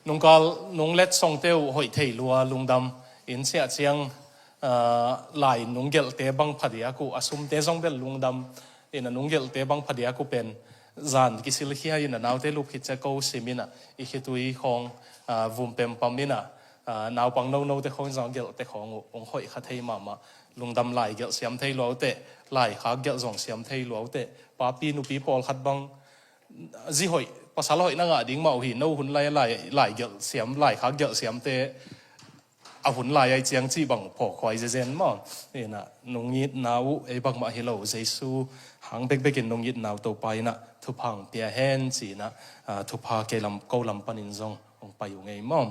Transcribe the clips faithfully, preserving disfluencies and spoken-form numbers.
Nungkal nung letsongte uh hoih thei lua lungdam in siah ciang, ah, lai nung gelhte bang phadiak uh a sumte zong bel lungdam in a nung gelhte bang phadiak uh pen zan kisilkhia in a naute lup khit ciah ko sim in a i khitui khawng, ah, vum pempam in a, ah, naupang nonote khawng zong gelhte khawng uh hong hoih kha thei mahmah. Lungdam lai gelh siam thei luaute, lai khak gelh zong siam thei luaute, papi nupi pawlkhat bang zi hoih, pasal hoih na ngah ding mah uh hi, no hun lai, lai, lai gelh siam, lai khak gelh siamte a hun lai ai ciang cih bang phawk huai zezen maw? Ina nungitna uh ei bangmah hi lo, Jesu hang bekbekin nungitna uh Topa ina thupha hong pia hen ci ina, ah, thupha kei lam, ko lam panin zong hong pai uh ngei maw?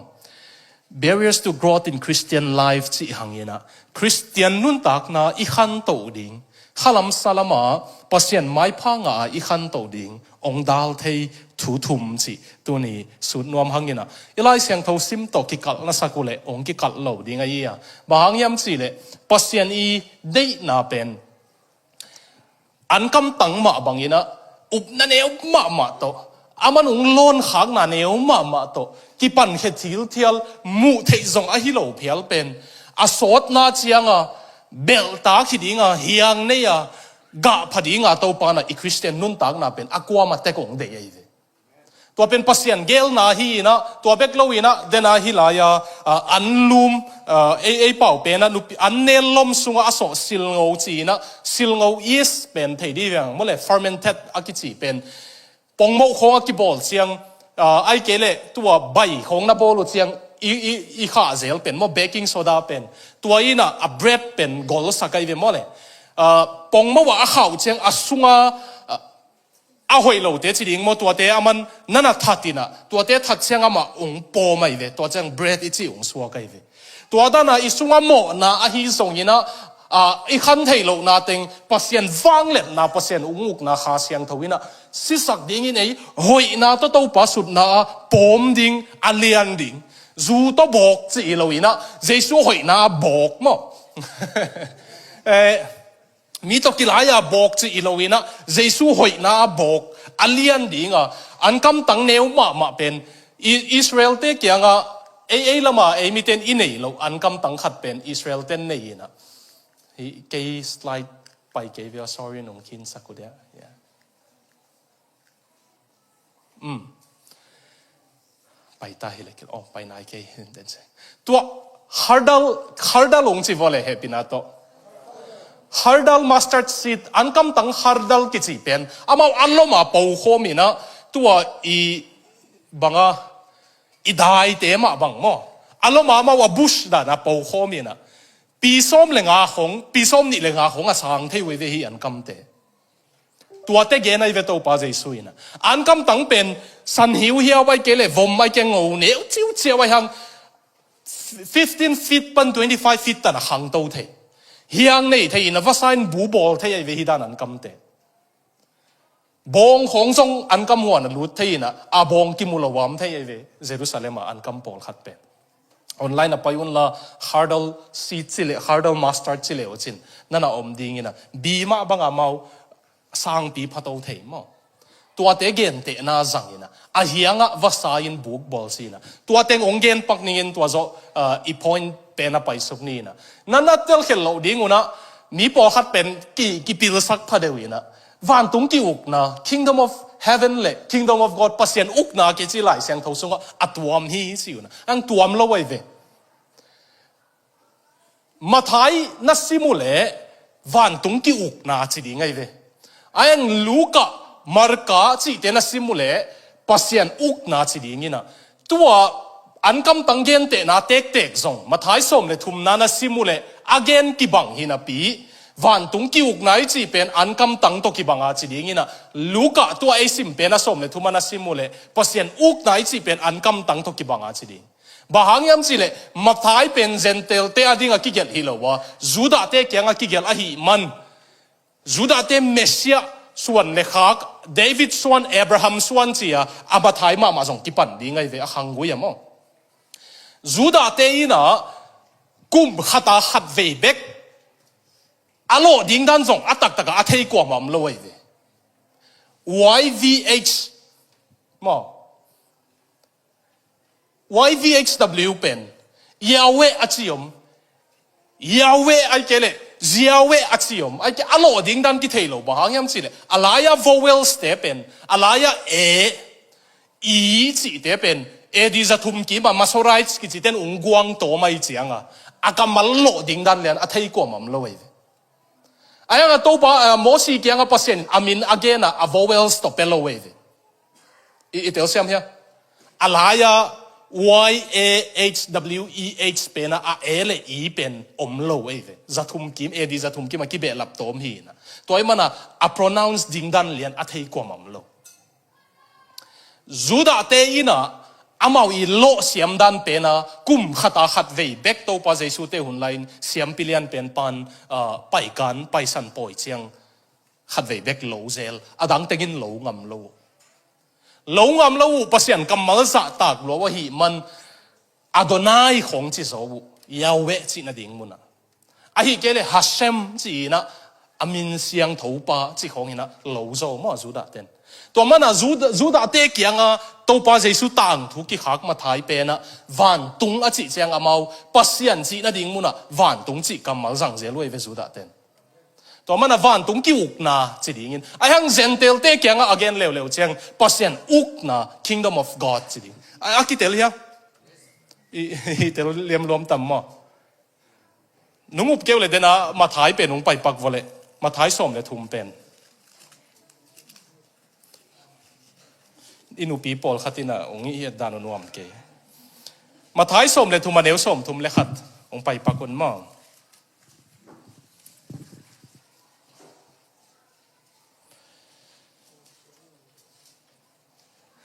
Barriers to growth in Christian life cih hangin ah Christian nuntakna i khantoh ding, khalam salama Pasian maipha ngah a i khantoh ding hong dal thei thu thum cih tuni sut nuam hangin ah i Lai Siangtho sim tawh kikalh na sak uh leh hong kikalh lo ding ahi a. Bang hang hiam cih leh Pasian i deihna pen an kamtang mah bangin ah upna neu mahmah tawh, aman hong lawnkhakna neu mahmah tawh kipankhia thilthial muh theih zong ahi lo phial pen a sawtna cianga belhtak hi dinga hiang nei a gah pha dinga Topa na i Christian nuntakna pen a kuamah tek hong deih ahi ve. Tua pen Pasian geelna hi inah, tua bek lo inah, dena hi lai-a, ah, an lum, ah, ei, ei pau pen ah, nupi, an nel lom sungah a sawh silngo ci inah, silngo yeast pen thei di veng, maw le fermented a kici pen. Pongmoh khawng a kibawl ciang, ah, ai kei leh tua bai khawng na bawl uh ciang, i, i, i khah zel pen, maw baking soda pen. Tua inah a bread pen golsak ai ve maw le. Ah, pongmoh ah a khauh ciang, a sunga, ah, a hoih lote ci ding maw, tuate aman nana that inah, tuate that ciang amah ung pawm ai ve, tua ciang bread i ci ung suak ai ve. Tua dana i sunga mawhna ahi zong inah, ah, i khan theih lohna teng Pasian vangliatna, Pasian ung ukna Kha Siangtho inah sisak dingin ei hoihna tawh Topa sutna a pawm ding, a lian ding. Zu tawh bawk ci i lo inah, Jesu hoihna a bawk maw? Eh, mi tawh kilai-a bawk ci i lo inah, Jesu hoihna a bawk, a lian dinga, an kamtang neu mahmah pen, I-, Israel-te kiangah, ei, ei lama, ei miten i nei lo, an kamtang khat pen, Israel-ten nei inah. Hi, kei slide pai kei via, sorry, nung khin sak uh dia. Yeah. Um. Pai ta hi le kil, oh, pai nai kei, den se. Tua, khardal, khardal ung ci vua le hehpihna tawh. Khardal mustard seed, an kamtang khardal kici pen. Amau an loma po khawm inah, tua i banga, i daite mah bang maw. A loma amau a bush dana po khawm inah. Pi sawm le nga khawng, pi sawm nih le nga khawng a sang thei uh ei ve hi an kamte. Tuate gen ai ve Topa Jesu inah. An kamtang pen san hiuhiau ai kei le vom ai kei ngo neu ciuciau ai hang fifteen feet pan twenty-five feet tana khangto thei. Hiang nei thei inah vasa in bu bawl thei ai ve hi dan an kamte. Bawng khawng zong an kam huan a lut thei inah, a bawng kimu lo uam thei ai ve, Jerusalem ah an kam pawlkhat pen. Online a pai unla, khardal seed ci le, khardal mustard ci le uh cin, nana om ding inah, bi mah banga mau sangpi phato thei maw. Tuate gentehna zang inah, a hiangah vasa in buk bawl ci inah. Tua teng ong gen pak ningin tua zawh, ah, i point pen a paisuk ni inah. Nana telkhial loh ding unah, mi pawlkhat pen ki, kipilsak pha deuh inah. Vantung ki-ukna, Kingdom of Heaven le Kingdom of God, Pasian ukna kici Lai Siangtho sungah a tuam hi ci unah. Ang tuam lo ai ve. Matthai na sim uh leh vantung ki-ukna ci ding ai ve. Ai ang Luka, Marka cihte na sim uh leh Pasian ukna ci ding inah. Tua an kamtang gentehna tektek zong, Matthai sawm le thumna na sim uh leh a gen kibang hi napi, vantung ki-ukna i cih pen an kamtang tawh kibanga ci ding inah, Luka tua ei sim pen a sawm le thuma na sim uh leh Pasian ukna i cih pen an kamtang tawh kibanga ci ding. Bang hang hiam cih leh, Matthai pen Gentile-te a dinga kigelh hi lo a, Judah-te kianga kigelh ahih man. Judah-te Messiah suan le khak, David suan, Abraham suan ci-a, a Matthai mahmah zong kipan ding ai ve a khanggui a maw. Judah-te inah kum khata khat vei bek a lawh ding dan zong a taktaka a thei kuamah om lo ai ve. Y V H maw. Y V H W pen Yahweh a ci om, Yahweh ai kei le Yahweh a ci om, ai kei a lawh ding dan kithei lo, bang hang hiam cih le a lai-a vowels te pen, a lai-a e, i cihte pen A D za thum kim a Masoretes kicite in ung guang tawm ai cianga a kammal lawh ding dan lian a thei kuamah om lo ei ve. Ai hang a Topa, ah, Mosi kianga Pasian in a min a gen a, a vowels tawh pia lo ei ve. I, i telsiam hia? A lai-a Y A H W E H pen a, a e le i pen om lo ei ve. Za thum kim, A D za thum kim a kibehlap tawm hi na. Tua i mana a pronounce ding dan lian a thei kuamah om lo. Judah te in a, amau i lawh siam dan pen a, kum khat a khat vei bek Topa Jesu te hun lai-in siampi lian pen pan, ah, paikan, paisan pawi ciang khat vei bek lo zel, a dang tengin lo ngam lo. Lo ngam lo uh, Pasian kammal zahtak lua uh ahih man Adonai khawng ci zo uh, Yahweh cih nading mun ah. Ahih kei le Hashem ci-in a, a min siangtho pa cih khawng in a lo zo maw Judah ten. Tua mana Judah, Judah te kianga Topa Jesu tangthu kikhak Matthai pen a vantung a cih ciang amau Pasian cih nading mun ah vantung cih kammal zang zel uh ei ve Judah ten. Tua mana vantung ki-ukna ci dingin. Ai hang Gentile te kianga a gen leuleu ciang Pasian ukna, Kingdom of God ci ding. A, a kitel hia? I, i tel liam luam tam maw? Nung up keu le den a Matthai pen ung paipak vua le. Matthai sawm le thum pen. I nupi pawlkhat in a ung i hiat dan uh nuam kei. Matthai sawm le thum a neu sawm thum le khat ung paipak un maw?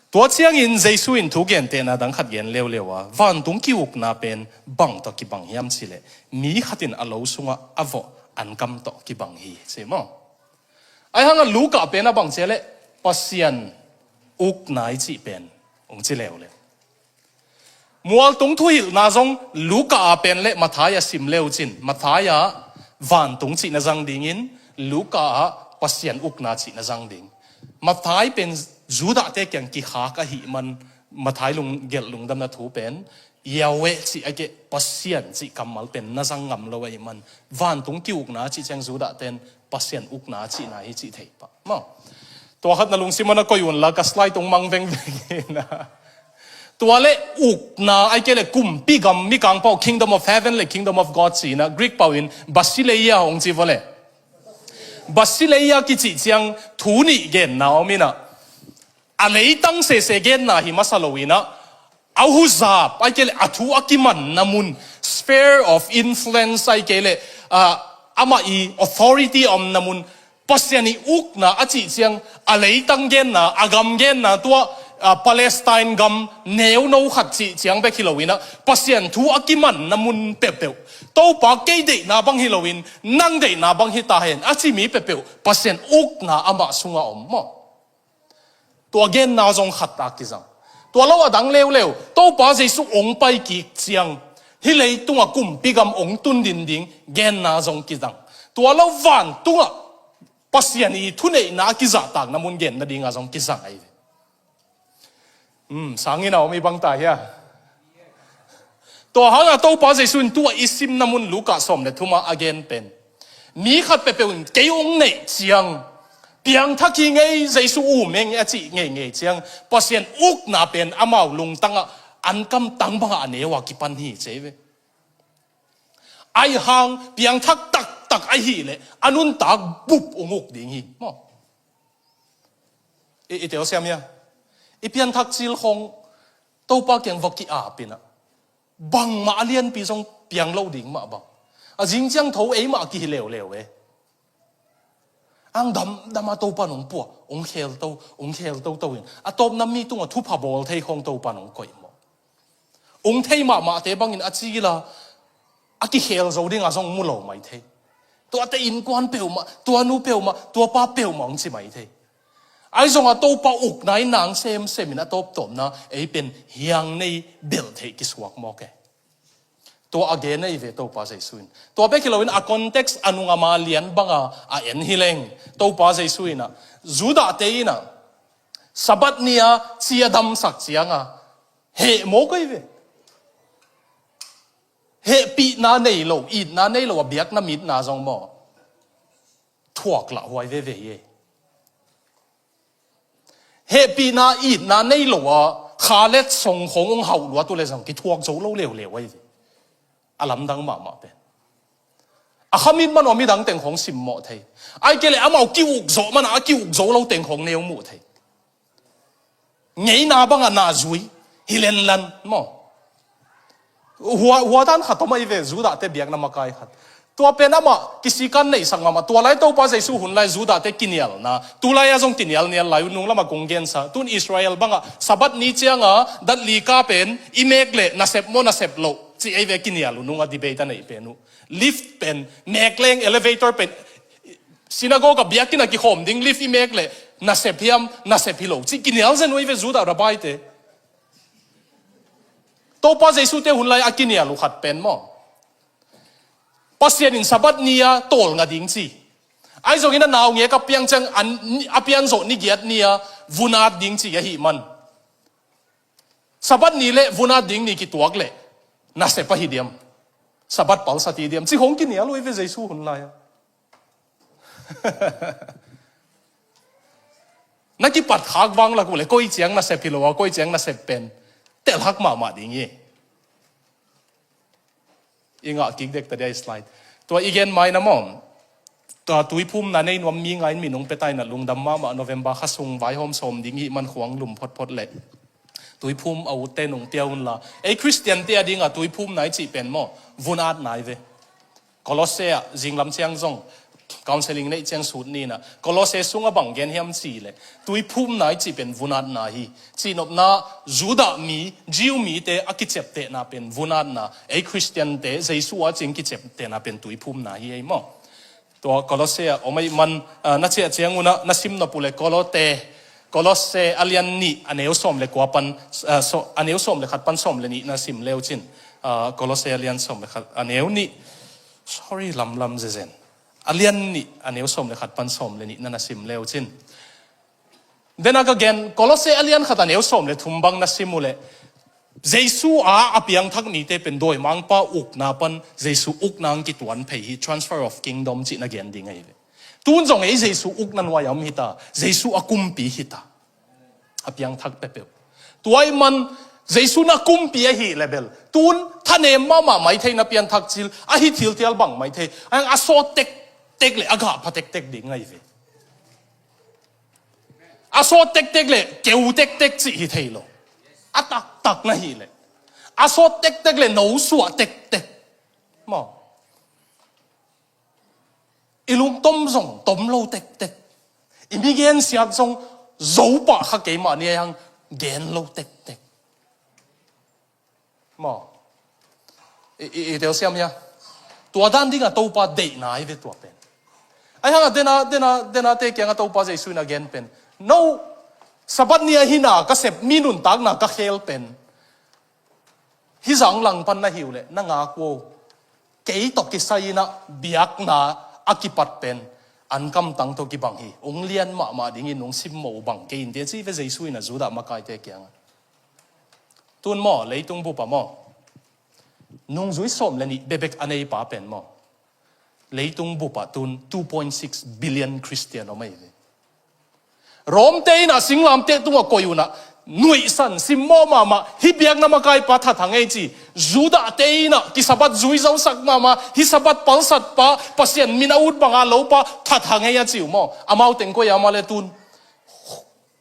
Tua ciangin Jesu in thu gentehna dang khat gen leuleu a, vantung ki-ukna pen bang tawh kibang hiam cih leh, mi khat in a lo sungah a vawh ankam tawh kibang hi, ci maw? Ai hang a Luka pen a bang ci a leh, Pasian ukna i cih pen ung ci leuleu. Mualtung thuhilhna zong Luka a pen le Matthai a sim leu cin, Matthai ah vantung cihna zang dingin, Luka ah Pasian ukna cihna zang ding. Matthai pen Judah te kiang kikhak ahih man, Matthai lunggelh lungdamna thu pen Yahweh cih a keh Pasian cih kammal pen na zang ngam lo ahih man, vantung ki-ukna cih ciang Judah ten Pasian ukna cihna hi cih thei pah maw? Tua khat na lungsim ah na koih unla, ka slide tung mang vengveng hi na. Tua le ukna ai kei le kumpi gam, Mikang pau Kingdom of Heaven le Kingdom of God ci na, Greek pau in Basileia hong ci vua le. Basileia kicih ciang thu nih genna om in a, a leitang sese genna hi masa lo in a, a huzap ai kei le a thu a kimanna mun, sphere of influence ai kei le, ah, amah i authority a omna mun, Pasian i ukna a cih ciang a leitang genna, a gam genna tua, ah, Palestine gam neuno khat cih ciang bek hi lo in a, Pasian thu a kimanna mun peuhpeuh, Topa kei deihna bang hi lo in nang deihna bang hi ta hen a ci mi peuhpeuh Pasian ukna amah sungah om maw? Tua genna zong khat a kizang. Tua lo a dang leuleu, Topa Jesu ong pai kik ciang, hih leitungah kumpi gam ong tun din ding genna zong kizang. Tua lo vantungah Pasian i thuneihna a kizahtakna mun genna dinga zong kizang ahi ve. Hmm, sangin a om i bang ta hia? Tua hangah Topa Jesu in tua i simna mun Luka sawm le thum ah a gen pen, mi khat peuhpeuh in kei ong neih ciang, piangthak hi ngei, Jesu um eng a cih ngeingei ciang, Pasian ukna pen amau lungtangah ankam tang bangah a neu a kipan hi ci ve. Ai hang piangthak taktak ahih leh a nuntak bup ung uk ding hi maw? I, i telsiam hia? I pianthak cil khong Topa kiang va ki-ap in a, bangmah a lianpi zong piang lo ding mah bang. A zing ciang tho eimah kihi leuleu e. Ang damdam a Topa in ong pua, ong khel to, ong khel toto in, a tawpna mi tungah thupha bawl thei khong Topa in ong koih maw? Ong thei mahmahte bangin a cila a kikhel zo dinga zong mu lo mai thei. Tuate innkuan peuhmah, tua nu peuhmah, tua pa peuhmah ong ci mai thei. Ai zong a Topa ukna in nang semsem in a tawptawpna ei pen hiang nei belh theih kisuak mawk e. Tua a gen ahi ve Topa Jesu in. Tua bek hi loin a context a nung a ma lian banga a en hi leng, Topa Jesu in a, Judah te in a, Sabbath ni a ci a damsak cianga heh mawk ahi ve. Hehpihna nei lo, itna nei lo a biakna mitna zong maw, thuak lah huai veve hi. Hehpihna itna nei lo a khalet song khong hong hauh luat uh le zong kithuak zo lo leuleu ahi ve. A lamdang mahmah pen a khamit man uh a midang teng khong simmawh thei. Ai kei le amau ki-uk zawh man a, a ki-uk zo lo teng khong neu muh thei. Ngeina bangah na zui hi lenlan maw. Hua, hua dan khat om ahi ve, Judah te biakna makai khat. Tua pen amah kisikan neihsak mahmah. Tua lai Topa Jesu hun lai Judah te kinialna, tu lai a zong kinial nial lai uh, nung lamah kong gensa. Tun Israel bangah Sabbath ni cianga datli ka pen i mek le nasep maw nasep loh cih ahi ve, kinial uh nung a debate a neih pen uh. Lift pen, mek leng elevator pen, synagogue a biakinn a kikhawm ding lift i mek le nasep hiam nasep hi lo cih kinial zen uh ahi ve Judah rabbi te. Topa Jesu te hun lai a kinial uh khat pen maw, Pasian in Sabbath ni a tawlnga ding ci. Ahi zongin a naungek a piang ciang an, a pian zawh ni giat ni a vun at ding ci ahih man, Sabbath ni le vun at ding ni kituak le nasep ahi diam, Sabbath palsat hi diam cih khong kinial uh ahi ve Jesu hun lai a. Na kipat khak vang lak uh le koi ciang nasep hi lo a, koi ciang nasep pen telhak mahmah ding hi. I ngah kik dek ta dia i slide. Tua i gen mai na maw, tua tuiphumna nei nuam mi ngain minung petaina lungdam mahmah. November kha sung vaihawm sawm ding hih man khuang lum photphot le tuiphum a utte nung pia unla, ei Khristian te a dinga tuiphumna i cih pen maw, vun atna hi ve. Kolosse ah zinglam ciang zong counseling neih ciang sut nina, Kolosse sungah bang gen hiam cih le, tuiphumna i cih pen vun atna hi. Cihnopna, Judah mi, Jew mite a kiceptehna pen vun atna, ei Khristian te Jesu a cing kiceptehna pen tuiphumna hi ei maw. Tua Kolosse ah om ei man, ah, na ciah ciang unah na sim nop uh le Kolote, Kolosse a lian nih a neu sawm le kua pan, ah, so, a neu sawm le khat pan sawm le nih na sim leu cin. Ah, Kolosse a lian sawm le khat a neu nih, sorry, lamlam zezen. A lian nih a neu sawm le khat pan sawm le nih na na sim leu cin. Dena ka gen, Kolosse a lian khat a neu sawm le thum bang na sim uh le, Jesu a a piangthak mite pen dawimangpa ukna pan Jesu ukna ang kituan phei hi, transfer of kingdom cih na gen ding ahi ve. Tun zong ei Jesu ukna nuai a om hita, Jesu a kumpi hita. A piangthak peuhpeuh. Tua i man Jesu na kumpi ahi le bel, tun thanem mahmah mai thei na pianthak cil, ahi thiltial bang mai thei. Ang a sawt tektek le a gah pha tektek ding ahi ve. A sawt tektek le keu tektek cih hi thei lo. A taktak na hi le, a sawt tektek le no suah tektek. Maw. I lungtom zong tom lo tektek. I mi gensiat zong zo pah kha keimah ni a hang gen lo tektek. Maw. I, i, i telsiam hia. Tua dan dinga Topa deihna hi ve tua pen. Ai hanga dena, dena, dena te kianga Topa Jesu in a gen pen, no, Sabbath ni a hina ka sep, mi nuntakna ka khel pen, hih zang langpan na hi uh leh na ngak uh o. Kei tawh kisai inah biakna a kipat pen an kamtang tawh kibang hi. Ung lian mahmah dingin ung simmawh uh bang kei in, tia ci ve Jesu inah Judah makaite kiangah. Tun maw, leitung bup ah maw, nungzui sawm le nih bekbek a neipa pen maw, leitung bup ah tun two point six billion Christian om ahi ve. Rom te inah singlamteh tungah koih unah nuihsan simmawh mahmah, hih biakna makaipa thathang ei ci. Judah te inah kisabbat zuizosak mahmah, hih sabbat palsatpa, Pasian min a ut banga lopa thathang ei a ci uh maw. Amau teng koih a mah le tun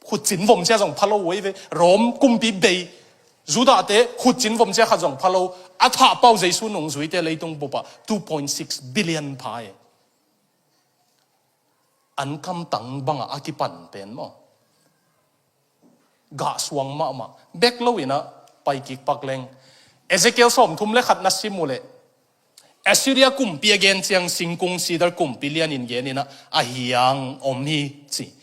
khutcin vom cia zong pha lo uh ei ve. Rom kumpi bei Judah te khutcin vom cia khat zong pha lo. A thahpau Jesu nungzuite leitung bup ah two point six billion pha e. An kamtang bangah a kipan pen maw, gah suang mahmah. Bek lo inah pai kik pak leng. Ezekiel sawmthum le khat na sim uh leh, Assyria kumpi a gen ciang singkung cedar kumpi lianin gen inah a hiang om hi ci.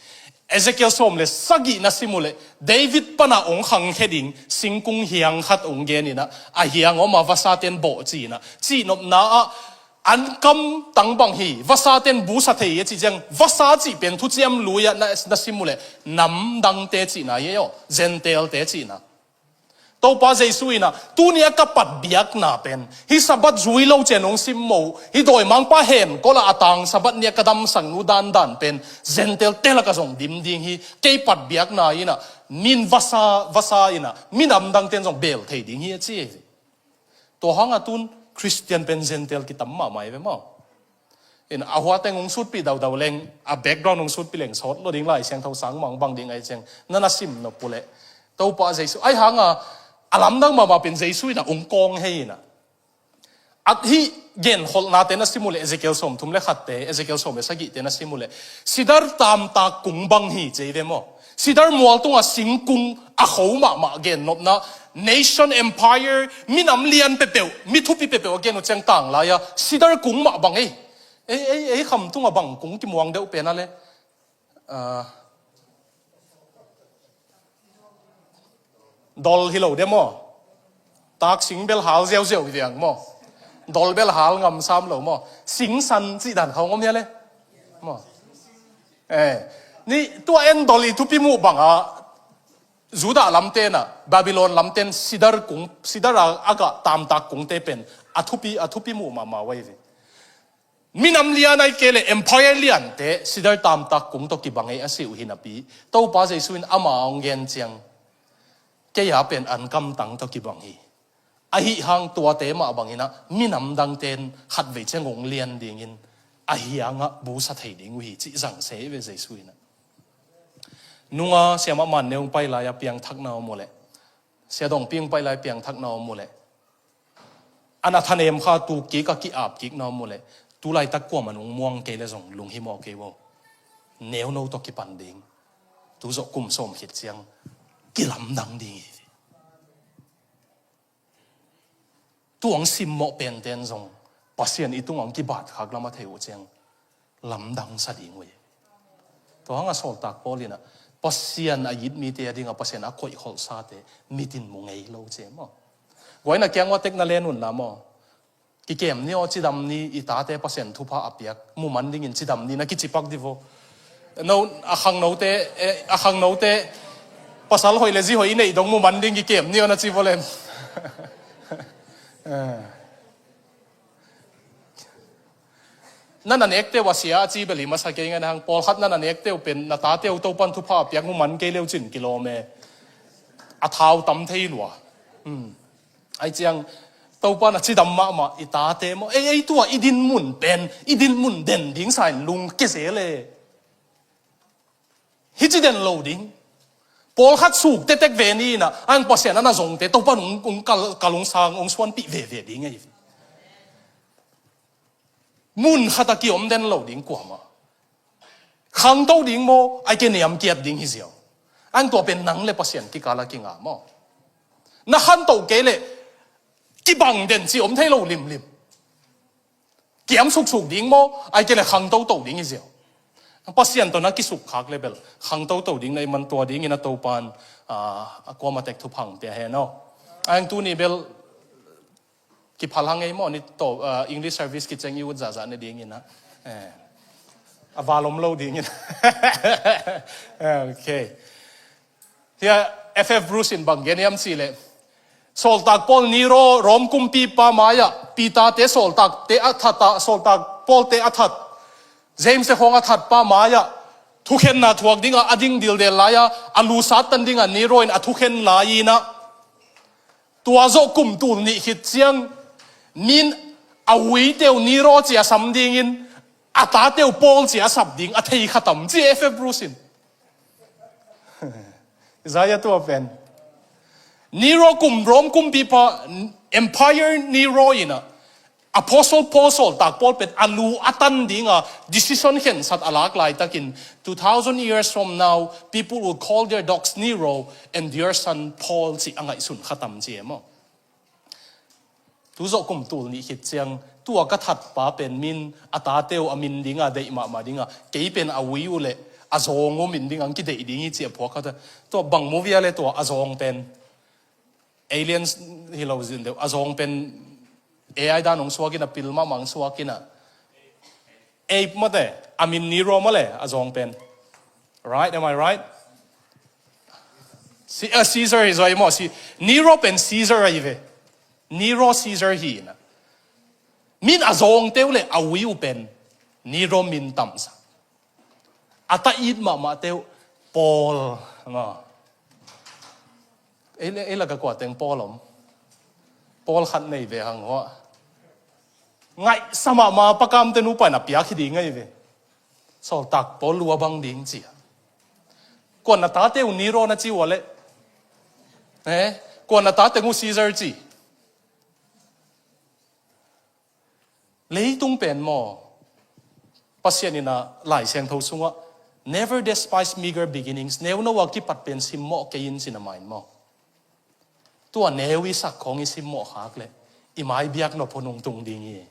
Ezekiel sawm le sagih na sim uh leh, David pana ong khangkhia ding singkung hiang khat ong gen inah a hiang om a, vasaten bawh ci inah, cihnopna ah an kamtang bang hi, vasaten busa thei a ci ciang, vasa cih pen thuciam lui ah na, na sim uh leh namdangte cihna hi ei aw, Gentile-te cihna. Topa Jesu in ah, tuni a ka pat biakna pen, hih Sabbath zui lo ciang hong simmo, hih dawimangpa hen kol a a tang Sabbath ni a ka damsaknu dandan pen Gentile te lak ah zong dim ding hi. Kei pat biakna in ah, min vasa, vasa in ah, minam dangte'n zong bel thei ding hi a ci hi. Tua hang a tun Khristian pen Gentile kitam mahmah hi ve maw. In a hua teng hong sutpih daudau leng, a background hong sutpih leng, sawt lo ding, Lai Siangtho sang mang bang ding ahih ciang, na na sim nop uh leh. Topa Jesu, ahih hang a, a lamdang mahmah pen Jesu in ah hong kawng hi in ah. At hih genkholhnate na sim uh leh, Ezekiel sawmthum le khatte, Ezekiel sawm le sagihte na sim uh leh, sidar taamtak kung bang hi ci hi ve maw. Sidar mual tungah singkung a kho mahmah gennopna, nation, empire, minam lian peuhpeuh, mi thupi peuhpeuh a gen uh ciang tanglai a, sidar kung mah bang ei. Ei, ei, ei kham tungah bang kung kimuang deuh pen a le. Ah, dol hi lo de maw. Tak sing bel hal ziauziau hi diang maw. Dol bel hal ngam sam lo maw. Sing san cih dan khawng om hia le. Maw. Eh, ni tua en dol i thupi muh bang a, Judah lamte'n ah, Babylon lamte'n sidar kung, sidar a, a gah taamtak kungte pen a thupi, a thupi muh mahmah uh ahi ve. Minam lian ahih kei leh empire liante sidar taamtak kung tawh kibang ei a cih uh hi napi, Topa Jesu in ama hong gen ciang, kei a pen an kamtang tawh kibang hi. Ahih hang tuate mah bang in ah, minam dangte'n khatvei ciang hong lian dingin, a hiang ah busa thei ding uh hi cih zang se hi ve Jesu in ah. Nunga siamah Man Ne hong pai lai a piangthakna om uh leh, Sia Dong Pi hong pai lai piangthakna om uh leh, a na thanem kha tuk kik a ki-ap kikna om uh leh, tu laitak kuamah in hong muang kei leh zong lunghimawh kei vo. Neuno tawh kipan ding. Tu zawh kum sawm khit ciang kilamdang ding hi. Tua hong simmawh pente'n zong Pasian i tungah hong kibat khak lam a thei uh ciang lamdang sa ding uh hi. Tua hang a sawltak Paul in ah, Pasian a it mite a ding a Pasian a koihkholhsate mit in mu ngei lo ci maw. Guai na kiang ua tek na len un la maw. Kikem ni aw, cidam ni, i tate Pasian thupha a piak, muman dingin cidam ni na kici pak di vo. No, a khangnote, eh, a khangnote, pasal hoih le zi hoih i neih dong muman ding kikem ni aw na ci vo lem. Eh. Na na nekte uh a sia a ci bel hi masa kei ngai na hang, pawlkhat na na nekte uh pen, na tate uh Topa'n thupha a piak muman kei le uh cin kilawm e. A thau tam thei lua. Hmm. Ahih ciang, Topa'n a cidam mahmah i tate maw. Ei, ei tua i dinmun pen, i dinmun den ding sa in lungkia zel e. Hih ci den lo ding. Pawlkhat suk tektek ve ni in ah, a hang Pasian a na zongte, Topa'n hong, hong kal, kal hong sang, hong suanpih veve ding ei. Mun khat a kiom den lo ding kuamah. Khangto ding maw, ahih kei leh niamkiat ding hi ziau. A hang tua pen nang le Pasian kikal a kinga maw. Na khanto kei leh kibang den ci om thei lo limlim. Kiam suksuk ding maw, ahih kei leh khangtoto ding hi ziau. Pasian tawh na kisukkhak leh bel khangtoto ding na hih man tua dingin a Topa'n, ah, a kuamah tek thupha hong pia hen aw. A hang tuni bel kiphal hang ei maw, ni tawh, ah, English service kiceng i ut zahzah ne dingin ah. Eh. A val om lo dingin. Eh, ok. Hia F F Bruce in bang gen hiam cih leh, sawltak Paul Nero Rom kumpipa mai-ah, Peter-te sawltakte a that ah, sawltak Paul-te a that, James-te khawng a thatpa mai-ah, thukhenna thuak dingah a ding dildel lai-a, a lu sattan dingah Nero in a thukhen lai-in ah, tua zawh kum tul nih khit ciang, min a uite uh Nero ci a sam dingin, a tate uh Paul ci a sap ding a thei kha tam, ci F F Bruce in. Isaiah tua pen. Nero kum, Rom kumpipa, Empire Nero in ah, Apostle Paul sawltak Paul pen a lu a tan dinga decision khensat a lak laitakin, two thousand years from now, people will call their dogs Nero and their son Paul ci a ngaihsun kha tam ci e maw. Tu zawh kum tul nih khit ciang, tua ka thatpa pen min a tate uh a min dinga deih mahmah dinga, kei pen a ui uh leh a zawng uh min dinga hong kideih ding hi ci a phuak kha ta. Tua bang movie a le tua a zawng pen. Aliens hi lo zin deuh. A zawng pen A I dan hong suak in a, pil mahmah hong suak in a. Ape mawte, a min Nero maw le, a zawng pen. Right, am I right? Si, uh, Caesar hi zaw ei maw, si, Nero pen Caesar ahi ve. Nero Caesar hi ina. Min a zawngte uh le a ui uh pen Nero min tamsa. A ta it mahmahte uh Paul. Maw. Ei, ei laka kua teng Paul om. Paul khat nei ve hang hua. Ngaihsa mahmah pakamte nupa in a piak hi ding ahi ve. Sawltak Paul lua bang ding cia. Kuan na tate uh Nero na ci ua le. Eh? Kuan na tate uh Caesar ci. Leitung pen maw. Pasian ina Lai Siangtho sungah, "Never despise meager beginnings." Neuno a kipat pen simmawh kei in cina main maw. Tua neu i sak khawng i simmawh khak le i mai biak nop hun hong tung ding hi.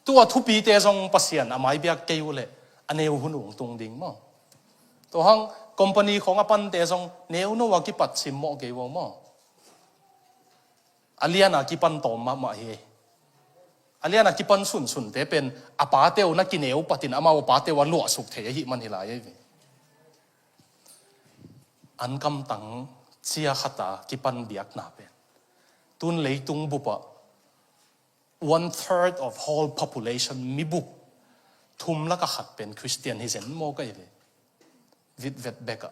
Tua thupite zong Pasian a mai biak kei uh le a neu hun hong tung ding maw. Tua hang company khawng a pante zong neuno a kipat simmawh kei uh maw. A liana kipan tawm mahmah hi. A liana kipan sunsunte pen a pate uh na kineu patin amau a pate uh a luahsuk thei ahi man hi lai ahi ve. An kamtang cia khata kipan biakna pen tun leitung bupa one third of whole population, mi bup thum laka khat pen Christian hi zen maw ka hi ve. Vitvet beka.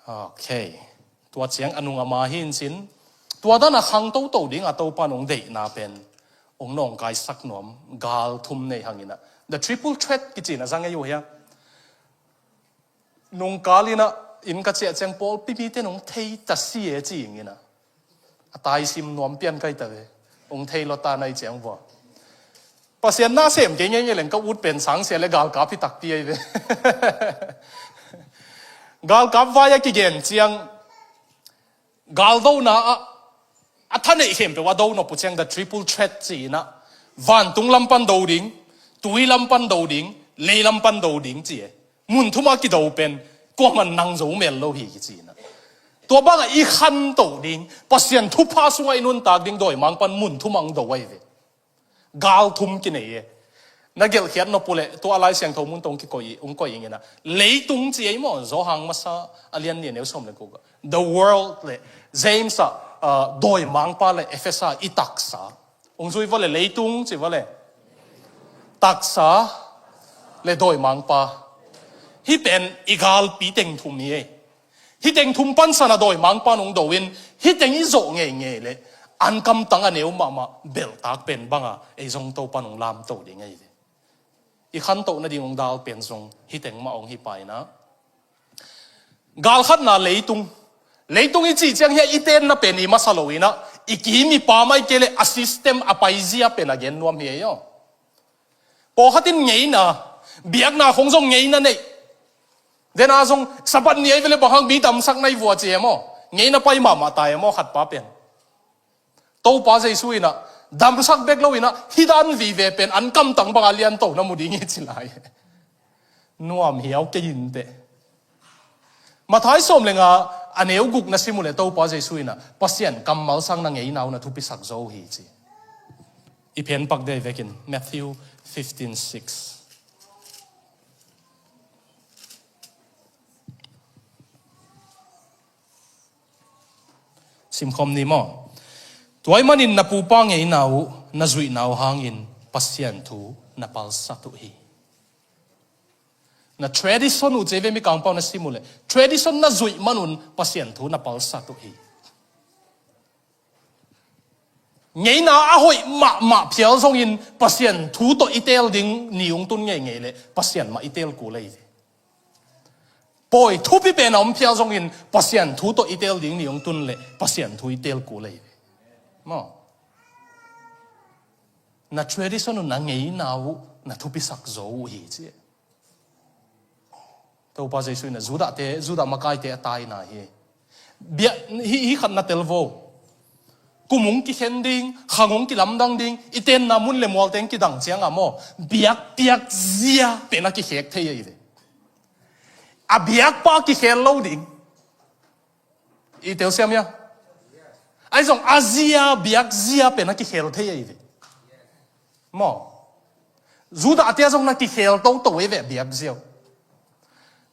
Okay. Tua ciang a nung a ma hi in cin. Tua dan a khang toto ding a Topa nong deihna pen ong nong kaisak nuam gal thum nei hang ina. The triple threat kici na zang ei uh hia. Nung kal ina inn ka ciah ciang pawlpi mite nong thei ta si e ci ing ina. A taisim nuam pian kai ta ve. Ong thei lo ta nai ciang vua. Pasian na sem kei ngei ngei leng ka ut pen sangsia le galkap hi takpi ai ve. Galkap vai a kigen ciang galdona ah a thaneih khempeuh a do nop uh ciang the triple threat ci ina. Vantung lam pan do ding, tui lam pan do ding, lei lam pan do ding ci e. Mun thum a kido pen kuaman nang zo mel lo hi kici ina. Tua banga i khanto ding, Pasian thupha sunga i nuntak ding dawimangpan mun thum ang do ai ve. Gal thum kinei e. Na gelhkhiat nop uh le tua Lai Siangtho mun tawh ong kikoih, ong koih ing ina. Leitung ci ei maw, Zawhang masa a lian nih a neu sawm le guk a. The world le James a, ah, dawimangpa le Efesa i taksa. Ong zui vua le leitung ci vua le. Taksa le dawimangpa. Hi pen i galpi teng thum hi ei. Hi teng thum pansan a dawimangpa nong do in, hi teng i zawh ngeingei le an kamtang a neu mahmah belhtak pen banga ei zong Topa nong lamto ding ahi ve. I khantoh nading ong dal pen zong hi teng mah ong hi paina. Galkhatna leitung. Leitung i cih ciang hia i tenna pen i masa lo ina, i kim i pam ai kei le a system a paizia pen a gen nuam hi ei aw. Pawlkhat in ngeina, biakna khong zong ngeina nei. Dena zong Sabbath ni ai vele bang hang mi damsak nai vua ci e maw. Ngeina pai mahmah ta e maw khatpa pen. Topa Jesu ina damsak bek lo ina hi dan vive pen an kamtang banga lianto na mu ding hi ci lai. Nuam hiau kei inteh. Mathai sawm le nga a neu guk na sim uh le Topa Jesu ina Pasian kammal sang na ngeina uh na thupisak zo uh hi ci. I phen pak dei vekin Matthew fifteen six. Simkhawm ni maw? Tuai manin na pupa ngeina uh na zuihna uh hangin Pasian thu na palsat uh hi. Na tradition uh cei ve mi kangpau na sim uh le tradition na zuih manun Pasian thu na palsat uh hi. Ngeina a hoih mahmah phial zongin Pasian thu tawh i teel ding ni ung tun ngeingei le Pasian mah i teel kul ei ve. Pawi thupi pen a om phial zongin Pasian thu tawh i teel ding ni ung tun le Pasian thu i teel kul ei ve. Maw? Na tradition uh na ngeina uh na thupisak zo uh hi ci. Topa Jesu in a Judah te, Judah makaite a taina hi. Bia, hi, hi khat na tel vo. Kum hong kikhen ding, khang hong kilamdang ding, i tenna mun le mualte hong kidang cianga maw. Biakpiak zia pen a kikhek thei ahi ve. A biakpa kikhel lo ding. I telsiam ia. Ahi zong a zia, biak zia pen a kikhel thei ahi ve. Maw. Judah te a zong na kikhel toto ei ve biak zia uh.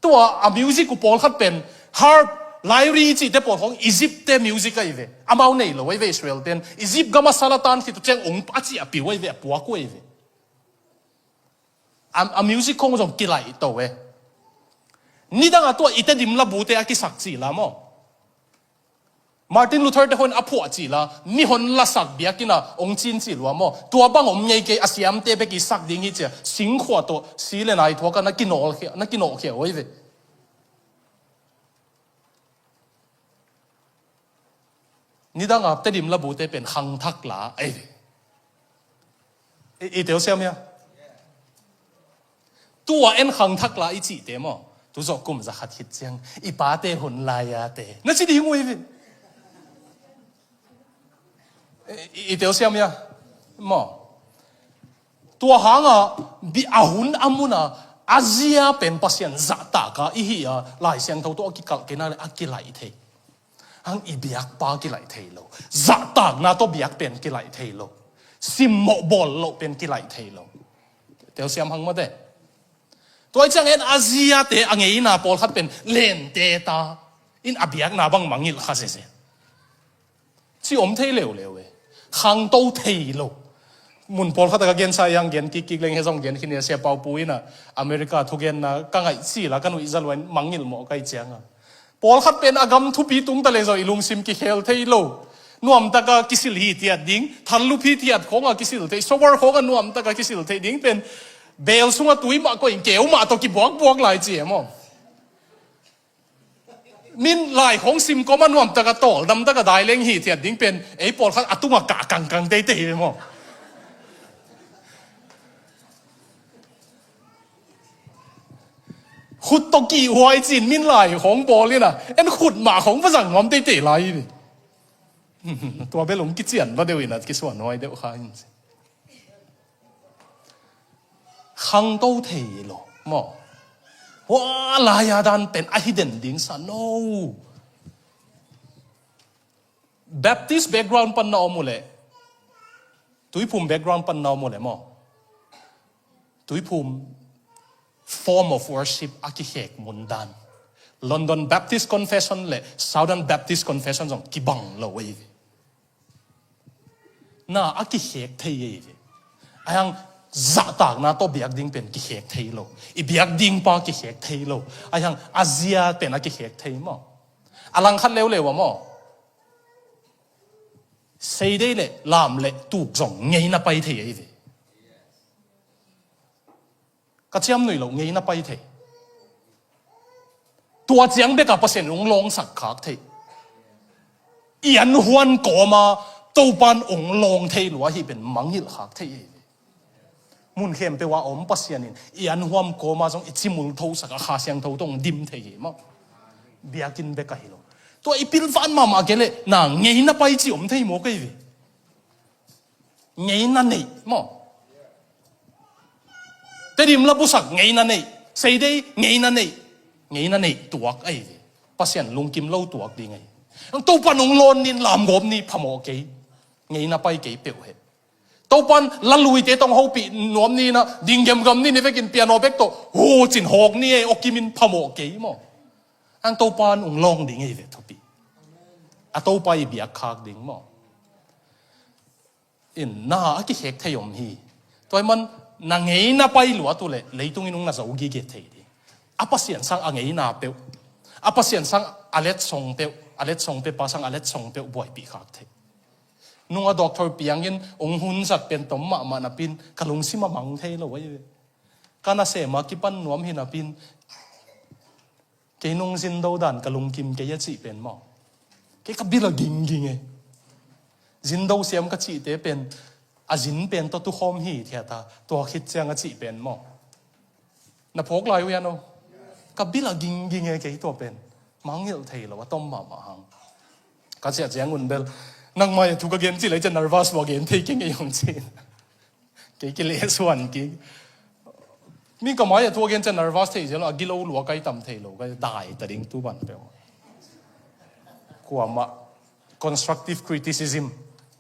Tua a music uh pawlkhat pen harp, lyre cihte pawl khawng Egypt te music ahi ve. Amau nei lo ahi ve Israel ten. Egypt gam a sal a tan khit uh ciang ong a cih a piu ahi ve, a puak uh ahi ve. A, a music khawng zong kilaih to e. Nidang a tua i Tedim labute a kisak cih la maw? Martin Luther te hon a phuah cih la, mihon lasak biakinn a ong cin cih lua maw? Tua bang om ngei kei, a siamte bek i sak ding hi cia, singkhua tawh si le nai thuak a na kinawhkhia, na kinawhkhia uh ahi ve. Nidang a Tedim labute pen khangthak la ahi ve. I, i teu siam hia? Tua en khangthak la i cihte maw? Tu zawh kum za khat khit ciang i pate hun lai-ate na ci ding uh ahi ve. I, i teu siam hia? Maw? Tua hanga bi a hun a muna a zia pen Pasian zahtaka i hi a, Lai Siangtho tawh a kikalh kei na le a kilaih thei. Ang i biakpa kilaih thei lo. Zahtakna tawh biak pen kilaih thei lo. Simmawh bawl loh pen kilaih thei lo. Teu siam hang mate. Tua i ciang en a ziate a ngeina pawlkhat pen lente ta in a biakna bang mangilh kha sese. Ci om thei leuleu e. Khangto thei lo. Mun pawlkhat a ka gensa yang gen kikkik leng he zong gen khin e, Sia Pau Pu in a America thugenna ka ngaih cil a ka nuih za lua in mangngilh mawh ka hih cianga. Pawlkhat pen a gam thupi tung ta leng zong i lungsim kikhel thei lo. Nuamtaka kisil hi tiat ding, thallup hi tiat khawnga kisil thei, sober khawnga nuamtaka kisil thei ding pen bel sunga tui mah koih in keu mah tawh kibuakbuak lai ci e maw? Min lai khawng sim kawma nuamtaka tawldamtaka dai leng hi thiat ding pen ei pawlkhat a tunga kah kangkang teitei ve maw? Khut tawh kihhuai cin min lai khawng bawl ina en khut mah khawng va zang nuam teitei lai hi ve. Tua bel hong kician va deuh ina kisuan huai deuh kha in ci. Khangto thei lo maw? Hua lai-a dan pen ahi den ding sa no. Baptist background pan na om uh leh, Tuiphum background pan na om uh leh maw, Tuiphum form of worship a kikhek mun dan, London Baptist Confession le Southern Baptist Confession zong kibang lo ahi ve. Na a kikhek thei ahi ve. Ahi hang zahtakna tawh biak ding pen kikhek thei lo. I biak dingpa kikhek thei lo. Ahi hang a zia pen a kikhek thei maw? A langkhat leuleu a maw, seidei le lam le tuk zong ngeina pai thei ahi ve. Ka ciamnuih loh ngeina pai thei. Tua ciang beka Pasian in hong lawngsak khak thei. I an huan kawma Topan hong lawng thei lua hi pen mangngilh khak thei hi. Mun khempeuh a om Pasian in i an huam kawma zong i cimul thosak a Kha Siangtho tawh hong dim thei hi maw? Biakinn beka hi lo. Tua i pilvan mahmah kei leh na ngeina pai ci om thei maw kei ve. Ngeina neih maw? Tedim la busak ngeina neih. Seidei ngeina neih. Ngeina neih tuak ahi ve. Pasian lungkim lo tuak ding ahi. Ang Topan hong lawn nin lamgawp ni phamawh kei. Ngeina pai kei peuh he. Topan la luite tawh hopih nuam ni na ding gemgam ni ni vekin piano bek tawh hu cin hawk ni e awkim in phamawh kei maw? Ang Topan hong lawng ding ahi ve thupi. A Topa i biak khak ding maw? In na a kikhek thei om hi. Tua hi man na ngeina pai luat uh leh leitung in hong na zo gige thei ding. A Pasian sang a ngeina peuh, a Pasian sang a letsong peuh, a letsong peuhpa sang a letsong peuh buaipih khak thei. Nunga doctor piangin hong hun zat pen tom mahmah napin ka lungsim a mang thei lo ahi ve. Ka nasem a kipan nuam hi napin kei nung zindo dan ka lungkim kei a cih pen maw? Kei ka bil a gingging e. Zindo siam ka cihte pen a zin pen tawh tukhawm hi thiata tua khit ciang a cih pen maw? Na phawk lai uh hian aw? Ka bil a gingging e kei tua pen. Mangngilh thei lo a tom mahmah hang. Ka ciah ciang un bel nangmai a thu ka gen cih lai ciah nervous lua gen thei kei ngei hong cih. Kei kilehsuan kik. Mi ka mai a thu a gen ciah nervous thei zel a gilo lua kai tam thei lo kai dai ta ding tu ban peuh. Kuamah constructive criticism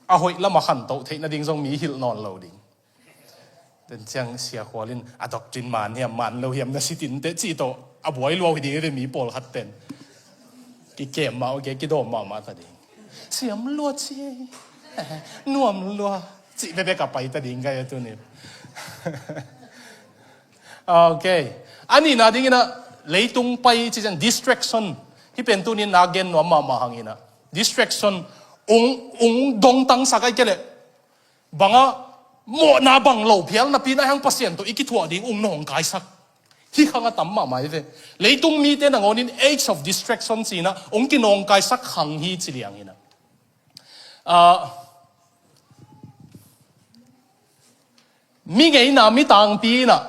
a hoih lam a khantoh theih nading zong mi hilh nawn lo ding. Ten ciang Sia Khual in a doctrine man hiam man lo hiam na sitin te cih tawh a buai luau hi ding hi ve mi pawlkhat ten. Kikem mah uh ke, kidawm mahmah ta ding. Siam lua ci, nuam lua ci bekbek a pai ta ding kai a tuni. Ok. A nihna dingin ah leitung pai ci ciang distraction. Hih pen tuni na gen nuam mahmah hangin ah distraction ung, ung dongtangsak ai ke leh bangah mawhna bang lo phial napi na hang Pasian tawh i kithuah ding ung nawngkaisak. Hih khang a tam mahmah hi ve. Leitung mite nangawnin age of distraction ci-in ah ung kinawngkaisak khang hi ci liangin ah. Ah, mi ngeina, mi tangpi in ah,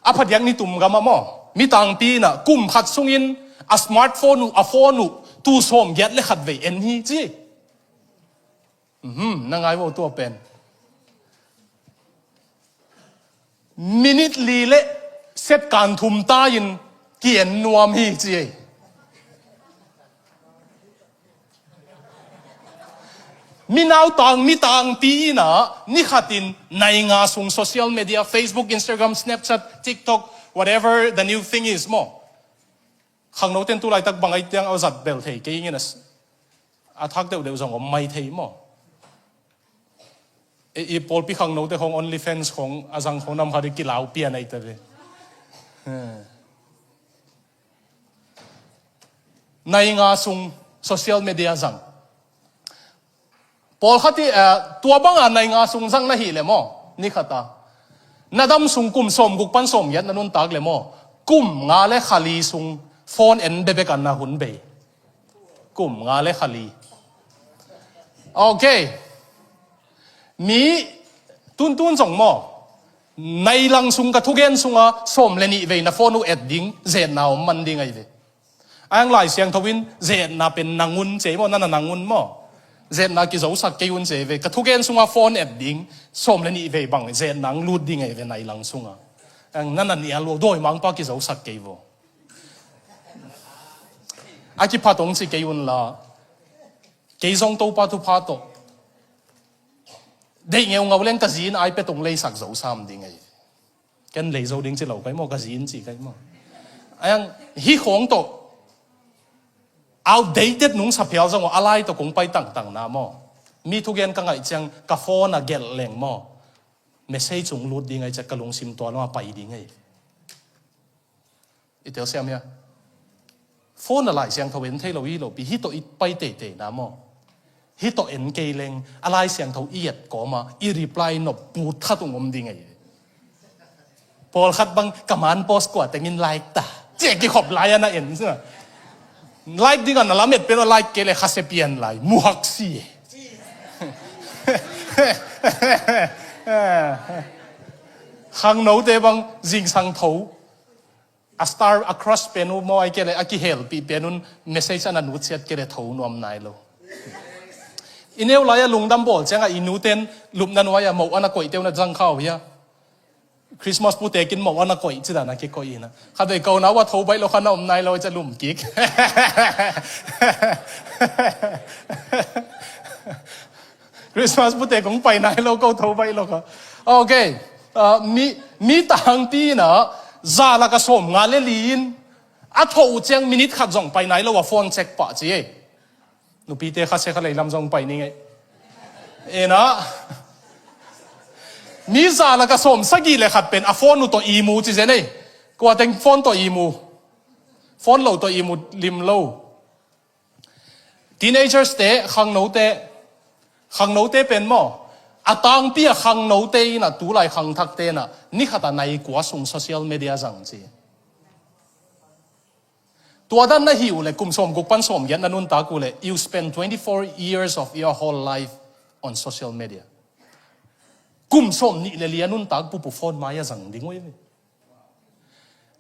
a phadiak ni tum gam ah maw, mi tangpi in ah kum khat sungin a smartphone uh, a phone uh, tul sawmgiat le khat vei en hi ci. Mhm, na ngai vo tua pen. Minute li le second thum ta-in kien nuam hi ci ei. Mi nautang, mi tangpi in ah ni khatin nai nga sung social media, Facebook, Instagram, Snapchat, TikTok, whatever the new thing is maw. Khangno ten tu laitak bang ai tiang a zat bel thei kei ing in a s-, a thak deuhdeuh zong om mai thei maw. I, i pawlpi khangnote khong OnlyFans khong a zang khong nam khat i kilau pian ai ta ve. Hmm. Nai nga sung social media zang. Pawlkhat i, eh, tua banga nai nga sung zang na hih le maw, ni khat a na dam sung kum sawmguk pan sawmgiat na nuntak le maw, kum nga le kha li sung phone en bekbek a na hun bei. Kum nga le kha li. Ok. Mi tuntun zong maw, nai lang sung ka thugen sunga sawm le nih vei na phone uh et ding, zetna om man ding ai ve. A hang Lai Siangtho in zetna pen nangun ci ei maw, na na nangun maw. Zetna kizosak kei un ci ei ve. Ka thugen sunga phone et ding, sawm le nih vei bang zetna ang lut ding ai ve nai lang sunga. A hang na na nia lua, dawimangpa kizosak kei vo. A kiphat ong ci kei un la. Kei zong Topa thupha tawh deih ngeungau leng ka zi in iPad ong leisak zo sam ding ai. Ken lei zo ding ci lo kai maw, ka zi in ci kai maw. A hang hih khawng tawh outdated nung sa phial zong aw, a lai tawh kong pai tangtang na maw. Mi thugen ka ngaih ciang ka phone a gelh leng maw, message ong lut ding ai ciang ka lungsim tua lo a pai ding ai. I tel siam hia? Phone a Lai Siangtho en thei lo hi lo pi, hih tawh i pai teitei na maw. Hih tawh en kei leng a Lai Siangtho i et kawma i reply nop put khat ung om ding ai. Pawlkhat bang ka man post kua tengin like ta, ciah kikhop lai a na en sina. Like ding a na lamet pen a like kei le khase pian lai muhak si. Khangnote bang zingsang tho a star a crush pen uh maw ai kei le a kihelpih pen un message a na nutsiat kei le tho nuam nai lo. I neu lai a lungdam bawl ciangah i nuten lupna nuai a moh a na koih teu na zang khau hia. Christmas putekin moh a na koih ci dan a kikoih ina. Khatvei ko na uh a tho baih lo kha na om nai lo cia lum kik. Christmas pute kong pai nai lo ko tho baih lo ka. Ok. Ah, mi, mi tangpi in ah za lak a sawm nga le li in a tho uh ciang minute khat zong pai nai lo a phone check pah ci ei. Nupite kha se kha lei lam zong pai ni ngei. Ena mi za lak a sawm sagih le khat pen a phone uh tawh i mu ci zen ei. Kua teng phone tawh i mu. Phone lo tawh i mu lim lo. Teenagers te, khangnote, khangnote pen maw, a tangpi a khangnote in ah tulai khangthakte in ah ni khat a nai kua sung social media zang ci. Tua dan na hih uh le kum sawm guk pan sawm giat na nuntak uh le you spend twenty four years of your whole life on social media. Kum sawm nih le li a nuntak pupu phone mai a zang ding uh hi.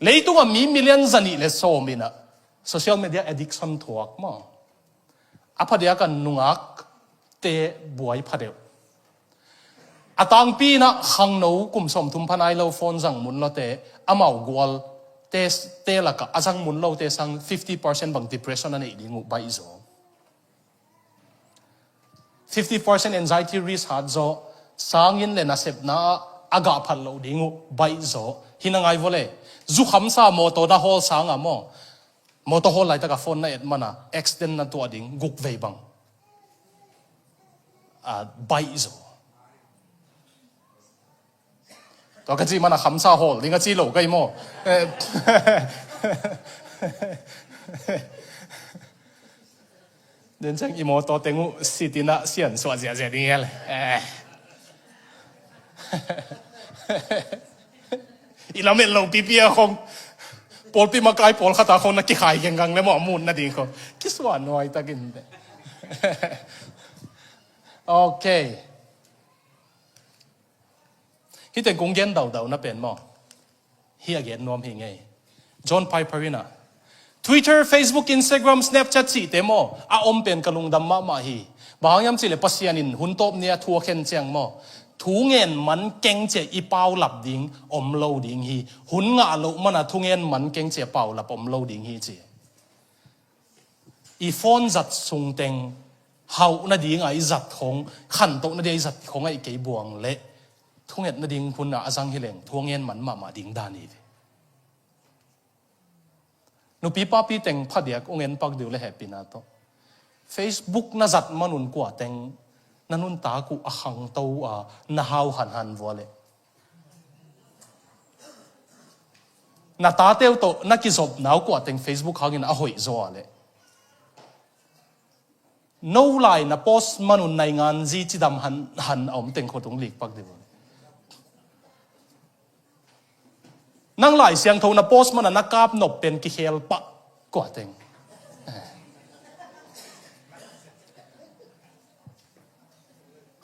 Leitungah mi million zanih le sawm in ah social media addiction thuak maw. A phadiak a nungakte buai phadeuh. A tangpi in ah khangno kum sawm thum pha nai lo phone zang mun lote, amau gual te, te lakah a zang mun lote sang fifty percent bang depression a neih ding uh baih zaw. Fifty percent anxiety risk hat zaw, sangin le nasepna ah A gah phat loh ding uh baih zaw hi na ngai vua le. Zu khamsa mawtaw na hawl sanga maw, mawtaw hawl laitak a phone na et mana accident na tuah ding guk vei bang a baih zaw. Tua ka cih mana khamsa hawl ding a ci lo ka hi maw? Eh, den ciang i mawtaw teng uh sitinah siansuah ziahziah ding hial. Eh. I lamet lo pipi a khong pawlpi makai pawlkhata khong na kikhai genggang le maw a mut nading khong kisuah nuaitakin. Ok. Hih teng kong gen daudau na pen maw? Hih a gen nuam hi ngei. John Piper in ah Twitter, Facebook, Instagram, Snapchat cihte maw a om pen ka lungdam mahmah hi. Bang hang hiam cihleh Pasian in hun tawp ni a thu a khen ciang maw thu ngen man keng cia i paulap ding om lo ding hi. Hun ngah loh mana thu ngen man keng cia paulap om lo ding hi ci. I phone zat sung teng hauh nadinga i zat khong, khantoh nadinga i zat khong aih kei buang leh thunget nading hun a a zang hileng thu a ngen man mahmah ding dan hi ve. Nupi papi teng phadiak ung en pak diu le hehpihna tawh Facebook na zat manun kua teng na nuntak uh a khangto a na hau hanhan vua leh na tateu tawh na kizopna uh kua teng Facebook hangin a hoih zaw a leh no lai na post manun naingan zi cidam han, han a om teng khua tung lik pak dih uh. Nang lai siangtho na post mana na kap nop pen kikhel pah kua teng.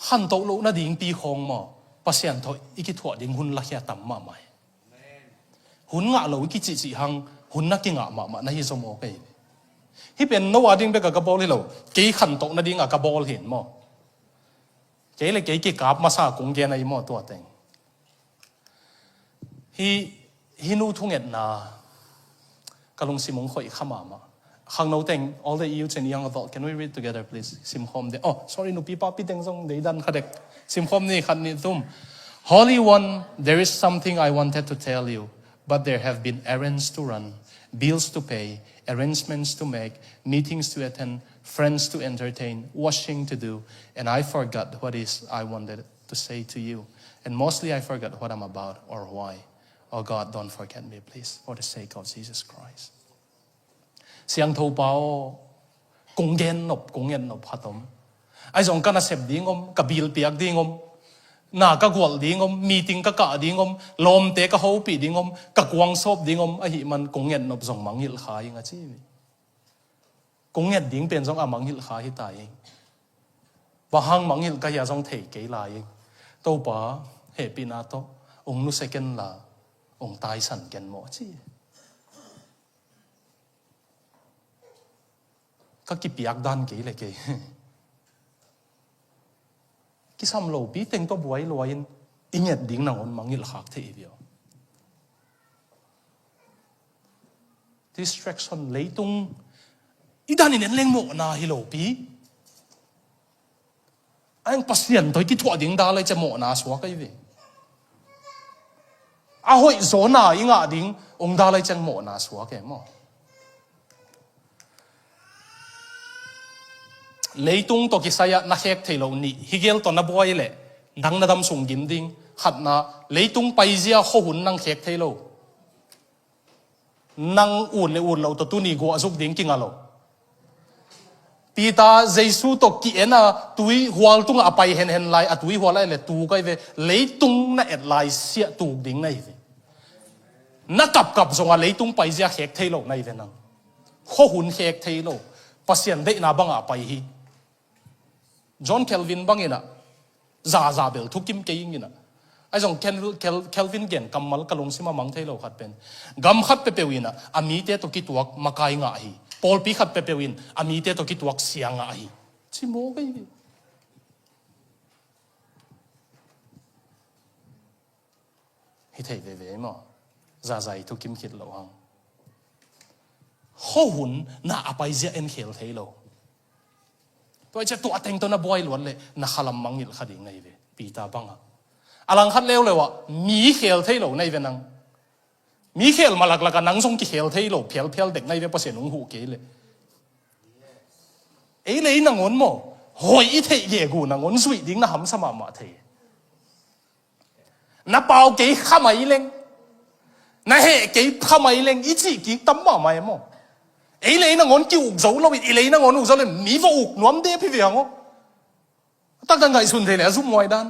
Khantoh loh nading pi khawng maw Pasian tawh i kithuah ding hun lakhia tam mahmah hi. Hun ngah lo i kicihcih hang hun na kingah mahmah na hi zom aw kei. Hih pen no a ding bek a ka bawl hi lo. Kei khantoh nading a ka bawl hin maw? Kei le kei kikap masa kong gen ahi maw tua teng? Hih, hih nu thungetna ka lungsim hong khoih kha mahmah. Khangno teng, all the youths and young adult, can we read together, please? Simkhawm de. Oh, sorry, nupi papi teng zong deidan kha dek. Simkhawm ni khat nih tum. Holy One, there is something I wanted to tell you, but there have been errands to run, bills to pay, arrangements to make, meetings to attend, friends to entertain, washing to do, and I forgot what is I wanted to say to you. And mostly I forgot what I'm about or why. Oh God, don't forget me, please, for the sake of Jesus Christ. Siangtho pa aw, kong gen nop, kong nget nop khat om. Ahi zong ka nasep ding om, ka bil piak ding om, na ka gualh ding om, meeting ka kah ding om, lawmte ka hopih ding om, ka kuang sawp ding om, ahi man kong nget nop zong mangngilh kha ing a ci. Kong nget ding pen zong a mangngilh kha hi ta ing. Bang hang mangngilh ka hia zong thei kei lai ing. Topa hehpihna tawh ung nusia ken la, ung taisan ken maw a ci. Ka kipiak dan kei le kei. Kisam lopi teng tawh buai luai in i nget ding nangawn mangngilh khak thei i viau. Distraction leitung i dan in en leng mawhna hi lopi. A eng Pasian tawh i kithuah ding dalai ciang mawhna suak ahi ve. A hoih zawna i ngah ding ong dalai ciang mawhna suak e maw? Leitung tawh kisai-ah na khek thei lo nih, hi gel tawh na buai leh nang na dam sung gim ding. Khatna, leitung paizia khuahun nang khek thei lo. Nang ut le ut lo tawh tuni guah zuk ding kinga lo. Peter Jesu tawh ki-en a tui hual tungah a pai henhen lai, a tui hual ah le tuk ahi ve. Leitung na et lai siah tuk ding na hi ve. Na kapkap zongah leitung paizia khek thei lo na hi ve nang. Khuahun khek thei lo. Pasian deihna bangah a pai hi. John Calvin bangin ah zaza bel thukim kei ing in ah. Ahi zong Kel-, Kel-, Calvin gen kammal ka lungsim a mang thei lo khat pen, gam khat peuhpeuh in ah a mite tawh kituak makai ngah hi. Pawlpi khat peuhpeuh in a mite tawh kituak sia ngah hi. Ci maw kei hi. Hi thei veve maw? Zazai thukim khit lo hang. Khuahun na a paizia en khel thei lo. Tua i cia tua teng tawh na buai luat leh na khalam mangngilh kha ding na hi ve. Peter bangah A langkhat leuleu ah mi khel thei lo na hi ve nang. Mi khel mah laklak ah nang zong kikhel thei lo phialphial dek na hi ve, Pasian hong huh kei leh. Ei le ei nangawn maw, hoih i theih gegu nangawn zuih ding na hamsa mahmah thei. Na pau kei kha mai leng, na heh kei kha mai leng i cih kik tam mahmah e maw. Ei le ei nangawn ki-uk zo lo in, i le ei nangawn uk zo lo in mi va uk nuam dep hi ve hang aw. Taktak ngaihsun thei le a zumhuai dan.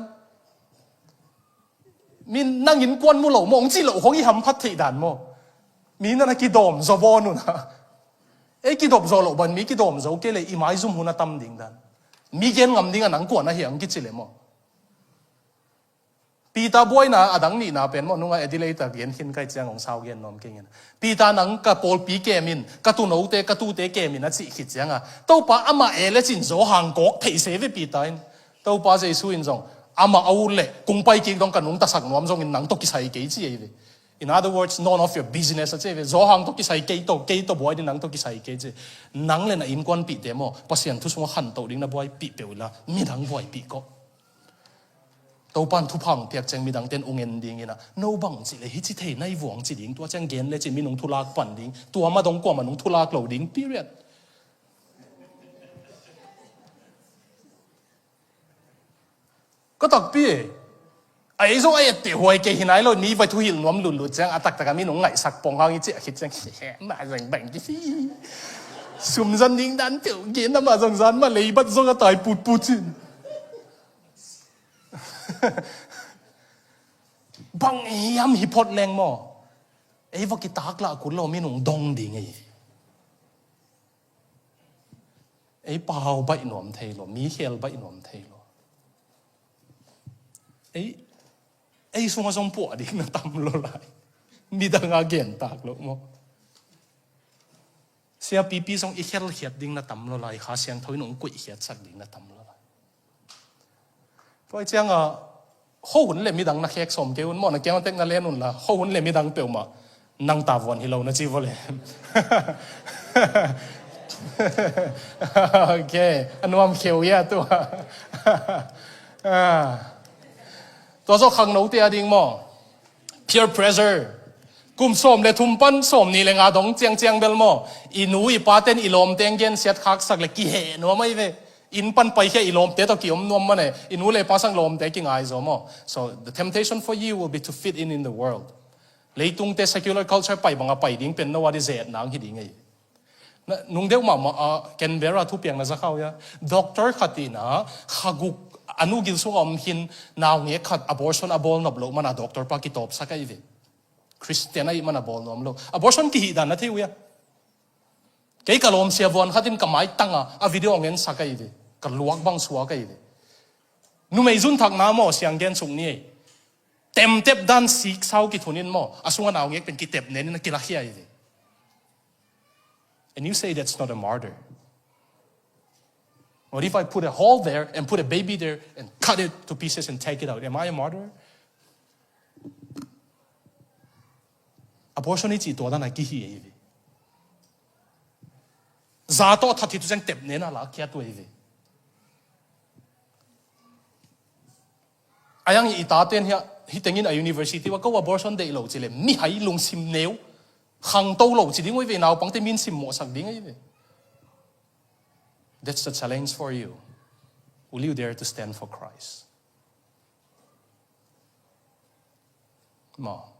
Mi nang innkuan mu lo maw hong cih loh khong i hamphat theih dan maw. Mi na na kidawm zaw bawn un a. Ei kidop zaw loh ban mi kidawm zo kei le i maizum hun a tam ding dan. Mi gen ngam ding a nang kuan a hiang kici le maw. Peter buaina a dang nihna pen maw, nunga Adelaide a gen khin kai ciang hong sau gen nuam kei ngen. Peter nang ka pawlpi kem in, ka tunote, ka tute kem in a cih khit cianga Topa amah e le cin Johan kawk thei se ve Peter in. Topa Jesu in zong amah a ut le kung pai kik dong ka nungtasak nuam zongin nang tawh kisai kei ci ei ve. In other words, none of your business a ci ei ve. Johan tawh kisai kei tawh, kei tawh buai ding nang tawh kisai kei ci. Nang le na innkuanpihte maw, Pasian thu sungah khantoh ding na buaipih peuh ila midang buaipih kawh. Topan thupha hong piak ciang midangte in ung en ding ina, no bang cih le hici thei na hi vuang ci ding, tua ciang gen le cin min hong thulak pan ding, tua ma dong kuamah hong thulak lo ding, period. Ka takpi e. A ei zong a etteh huai kei hi nai lo, mi vai thuhilh nuam lutlut ciang a taktak a min hong ngaihsak pong hang i ciah khit ciang, he, ma zang bang ki si. Sum zan ding dan peuh gen na ma zong zan ma leibat zong a tai putput cin. Bang hiam hi phot leng maw. Ei va kitak lah kul lo, mi nung dong ding ei. Ei pau baih nuam thei lo, mi khel baih nuam thei lo. Ei, ei sungah zong puah ding na tam lo lai. Midang a gentak lo maw. Siapipi zong i khelkhiat ding na tam lo lai, Kha Siangtho in hong kuihkhiatsak ding na tam lo lai. Tua ciangah, khuahun le midang na khek sawm kei un maw, na kiang tek na len unla, khuahun le midang peuhmah nang tavuan hi lo na ci vua le. Ok, a nuam kheu ia tua. Ah. Tua zawh khangnote a ding maw. Peer pressure. Kum sawm le thum pan sawm nih le nga dong ciangciang bel maw, i nu i paten i lawmte hong gensiat khaksak le kiheh nuam ahi ve. Inn pan paikhia i lawmte tawh kiom nuam mane, i nu le pa sang lawmte kingai zaw maw. So the temptation for you will be to fit in in the world. Leitungte secular culture pai banga pai ding pen no a di zet nang hi ding ahi. Nung deuh mahmah a Canberra thupiang na za khau ia. Doctor khat ina kha guk a nu gil sunga om khin naungek khat abortion a bawl nop loh mana doctor pa kitawpsak ahi ve. Christian ahi mana bawl nuam lo. Abortion kihih dan na thei uh ia. Kei ka lawmsia vuan khat in ka maitanga a video a ngensak ahi ve. Ka luak bang suak ahi ve. Numei zunthakna maw siang gen suk ni ei. Temtep dan siksau kithunin maw, a sunga naungek pen kitep nenin a kilakhia ahi ve. And you say that's not a martyr. What if I put a hole there and put a baby there and cut it to pieces and take it out? Am I a martyr? Abortion i cih tua dan a kihi ahi ve. Za tawh that hi tu ciang tep nena la kia tu ahi ve. A yang i taten hia, hi tengin a university wa ko abortion dei lo cile, mihai lungsim neu, khangto lo ci ding uh hi ve, naupangte min sim mawhsak ding uh hi ve. That's the challenge for you. Will you dare to stand for Christ? Maw.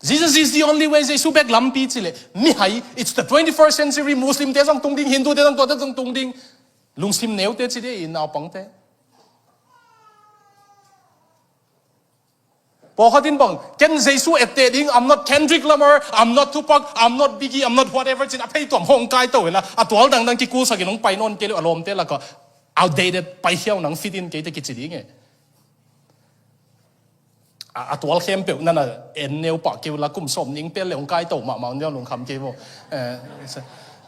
Jesus is the only way, Jesu bek lampi cile. Mihai, it's the twenty-first century, Muslim te zong tung ding, Hindu te zong, tuate zong tung ding. Lungsim neu te ci ding, naupang te. Pawlkhat in bang, ken Jesu etteh ding, I'm not Kendrick Lamar, I'm not Tupac, I'm not Biggie, I'm not whatever cin, a phei tuam hong kai to hela, a tual dangdang kikulsak in hong pai nawn kei leh, a lawmte laka, outdated, pai hiau nang fit in kei te kici ding e. A, a tual khempeuh nana en neu pah keu la kum sawm ning pel le hong kai to mahmah neu lungkham kei bo. Eh,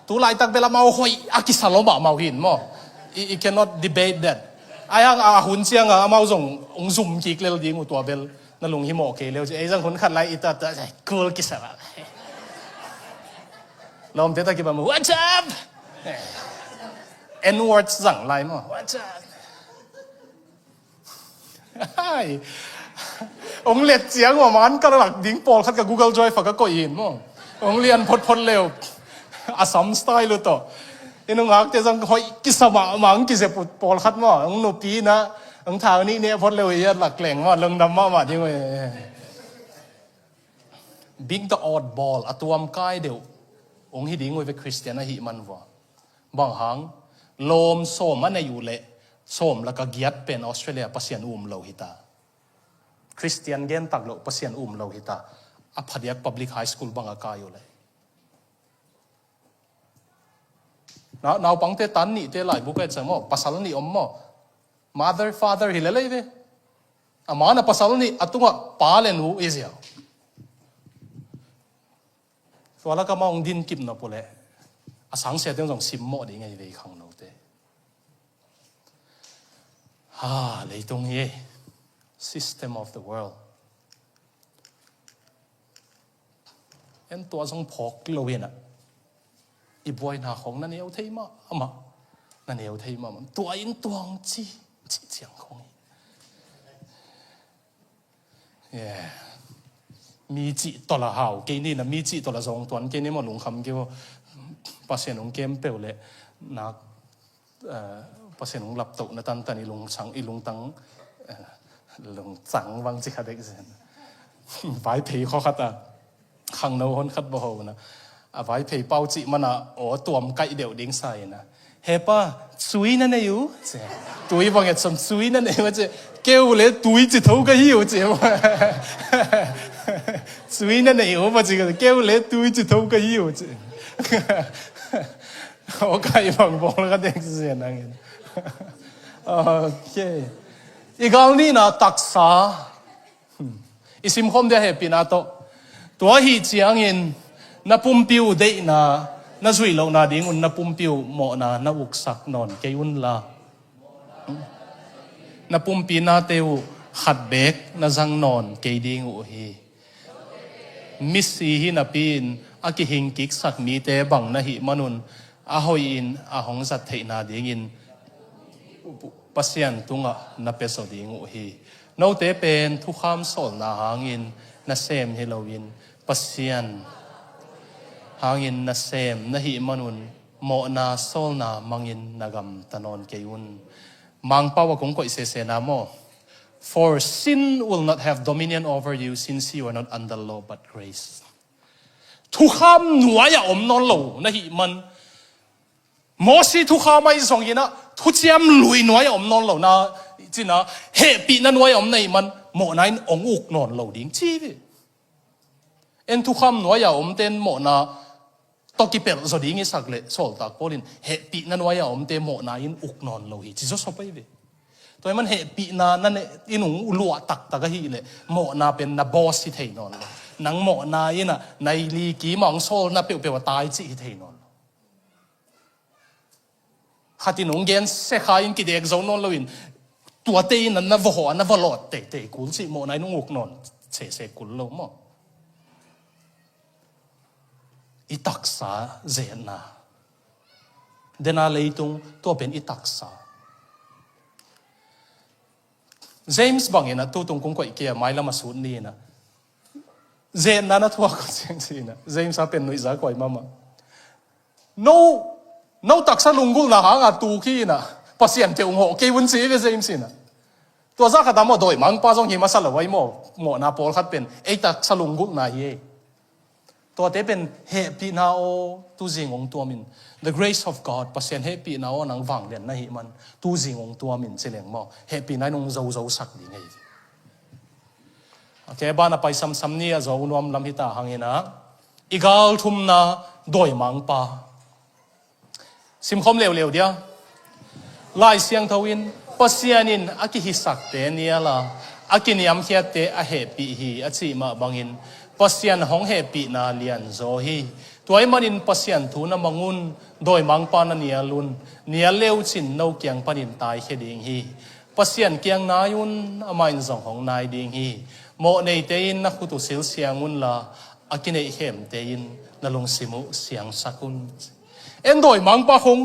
tu laitak bel amau hoih a kisa lo mahmah uh hin maw. I, I cannot debate that. Ai ang a hun cianga amau zong hong zum kik lel ding uh tua bel. Na lunghimawh kei leu ci. Ei zong hun khat lai i ta ta, ai, kul kisa ba. Lawmte ta kiba mu, "What's up?" Eh. N-words zang lai maw. "What's up?" Hai. Ong let ciang uh a man ka lak ding pawlkhat ka Google Drive ah ka koih in maw. Ong lian photphot leu. Assam style uh tawh. Inn ung akte zong hoih kisa mahmah ong kizep uh pawlkhat maw. Ong nupi na ong thau nih neh phot leu i a lak leng maw. Lungdam mahmah ding uh e. Being the oddball, a tuam kai deuh ong hi ding uh ve Khristian ahih man vua. Bang hang, lawm sawm a nei uh leh sawm laka giat pen Australia Pasian um lo hi ta. Khristian gen tak loh Pasian um lo hi ta. A phadiak public high school bang a kai uh leh. Na, naupangte tan nihte laibu ka et ciang maw, pasal nih om maw. Mother, father hi lelei ve. A man a pasal nih a tungah pa le nu i ziau. Tua laka mah ong din kip nop uh leh a sangsia teng zong simmawh ding ei ve i khangnote. Ha, leitung hi ei. System of the world. En tua zong phawk lo hi na. I buaina khong na neu thei mahmah. Na neu thei mahmah. Tua in tuang ci, ci ciang khong hi. Yeah. Mi cih tawh la hau kei ni na, mi cih tawh la zong tuan kei ni maw, lungkham kei maw. Pasian ong kem peuh leh nak, eh, Pasian ong laptoh na tantan i lungsang, i lungtang, eh, lungtang bang ci kha dek zen. Vaiphei khua khat a khangno hon khat va ho na. A Vaiphei pau cih mana aw tuam kaih deuh ding sa hi na. He pa, cui na nei uh? Ci. Tui bang et som cui na nei uh ci. Keu le tui ci tho ka hi uh ci. Cui na nei uh ma ci ka, keu le tui ci tho ka hi uh ci. Aw kai bang bawl ka dek ci nang in. Okay. I gal nihna taksa. Hmm. I simkhawm dia hehpihna tawh. Tua ahi ciangin na pumpi uh deihna na zuih lohna dingun na pumpi uh mawhna na uksak nawn kei unla. Hmm. Na pumpi nate uh khat beek na zang nawn kei ding uh hi. Misi hi napi-in a kihing kiksak mite bang na hih manun a hoihin a hong zat theihna dingin Pasian tungah na pia zaw ding uh hi. Note pen thukham sawlna hangin na sem hi loin Pasian hangin na sem na hih manun mawhna sawlna mangin na gamta nawn kei un. Mangpau a kong koih sesena maw. For sin will not have dominion over you, since you are not under law but grace. Thukham nuai-ah om nawn lo na hih man. Mosi thukham ahi zongin ah thuciam lui nuai-ah om nawn lo na, cina hehpihna nuai-ah om na hih man mawhna in hong uk nawn lo ding ci ve. En thukham nuai-ah omte in mawhna tawh kipelh zaw ding i sak leh sawltak Paul in hehpihna nuai-ah omte mawhna in uk nawn lo hi ci zawsop ahi ve. Tua hi man hehpihna na ne in hong luah taktak ahih leh mawhna pen na boss hi thei nawn lo. Nang mawhna in ah nai li kim a hong sawlna peuhpeuh a tai cih hi thei nawn lo. Khat in hong gen sekha in kidek zo nawn loin tuate in na vawh a na va lawt teitei kul cih mawhna in hong uk nawn sese kul lo maw. I taksa zetna. Dena leitung tua pen i taksa. James bangin ah tutung kong koih kei a mailam a sut ni in ah zetna na thuak uh ciang ci in ah James a pen nuihza kuai mahmah. No, no taksa lunggulhna hanga tuk hi in ah Pasian teh ung hawh kei un ci ve James in ah. Tua zah khat a maw dawimangpa zong hi masa lo ahi maw, mawhna pawlkhat pen ei taksa lunggulhna hi ei. Tuate pen hehpihna aw tuzing hong tuamin, the grace of God, Pasian hehpihna aw nang vanglian na hih man tuzing hong tuamin ci leng maw, hehpihna in hong zozosak ding ahi. Okay, ban a pai samsam ni a zo nuam lam hita hangin ah i galthumna dawimangpa. Simkhawm leuleu dia. Lai Siangtho in Pasian in a kihisakte nial a, a kiniamkhiatte a hehpih hi a cih mah bangin Pasian hong hehpihna lianzaw hi. Tua ahih manin Pasian thu na mang un, dawimangpa na nial un, nial le uh cin no kiang panin taikhia ding hi. Pasian kiang nai un, amah in zong hong nai ding hi. Mawhneite in na khut uh silsiang unla, a kineihkhemte in na lungsim uh siangsak un. En dawimangpa khong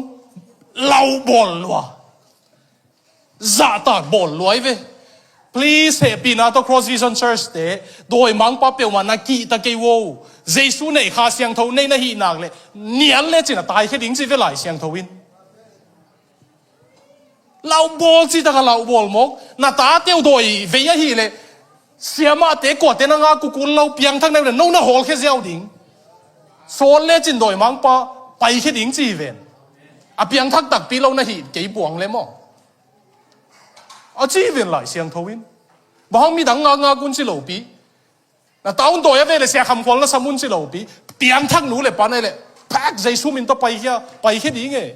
lau bawl lua. Zahtak bawl lua hi ve. Please, hehpihna tawh Cross Vision Church te, dawimangpa peuhmah na kihta kei vo. Jesu nei, Kha Siangtho nei na hih nak leh, nial lecin a taikhia ding ci ve Lai Siangtho in. Lauhbawl citak a lauhbawl mawk, na tate uh dawi vei ahih leh, siamahte kuate na ngak uh kul lo, piangthak na hih leh no na hawlkhia ziau ding. Sawl lecin dawimangpa paikhia ding ci hi ven. A piangthak takpi lo na hih kei puang le maw. A ci hi ven Lai Siangtho in. Bang hang midang ngakngak un ci lopi. Na ta un dawi a ve leh Sia Kham Khual na sam un ci lopi. Piangthak nu le pa na hih leh, phak, Jesu min tawh paikhia, paikhia ding e.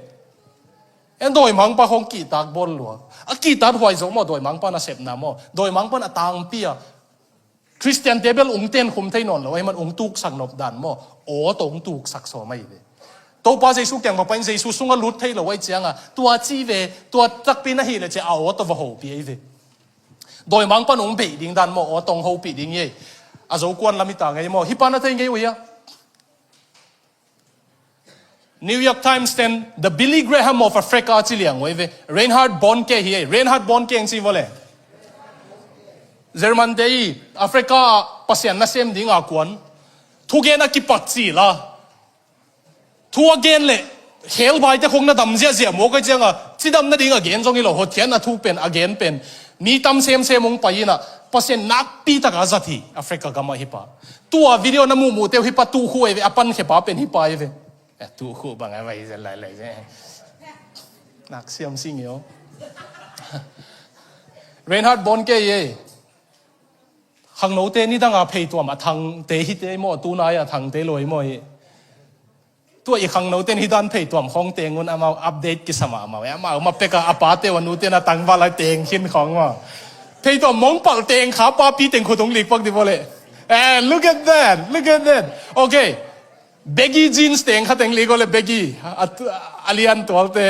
En dawimangpa khawng kihtak bawl lua. A kihtak huai zo maw, dawimangpa nasepna maw. Dawimangpa na tangpi a. Khristiante bel ung tenkhum thei nawn lo ahih man ung tuksak nop dan maw. Aw tawh ung tuksak sawm ahi ve. Topa Jesu kiang va pai in Jesu sungah lut thei lo ahih ciangah, tua ci ve, tua takpi na hih leh ci a aw tawh va hopih ahi ve. Dawimangpan ung beih ding dan maw, aw tawh ung hopih ding hi ei. A zo kuan lam hi ta ngei maw, hih pa na thei ngei uh hia? New York Times ten The Billy Graham of Africa ci liang uh ahi ve. Reinhard Bonnke hi ei. Reinhard Bonnke ong ci vua le. German te i Africa ah Pasian nasem ding a kuan. Thugen a kipat cil a. Thu a gen leh khelbaite khong na dam ziahziah mawk ahih ciangah, cidam nading a gen zong hi lo, hotkhiatna thu pen a gen pen mi tam semsem ung pai inah, Pasian nakpi taka a zat hi. Africa gamah hih pa, tua video na muhmuhte uh hih pa tuhkhuh ahi ve, a pankhiapa pen hih pa ahi ve. Eh, tuhkhuh bang a vai zel lailai ze. Nak siam sing i aw. Reinhard Bonnke hi ei. Khangnote nidanga pheituam a thangte hite maw, tunai a thangte luai maw hi. Tua i khangnote nidan pheituam khawng teng un amau update kisa mahmah e. Amau mah peka a pate uh a nute na tangval a teng khin khawng maw. Pheituam mongpalh teng kha papi teng khut ung likpak di vua le. Eh, look at that, look at that. Okay. Baggy jeans teng khateng lik aw le, baggy a, a lian tualte.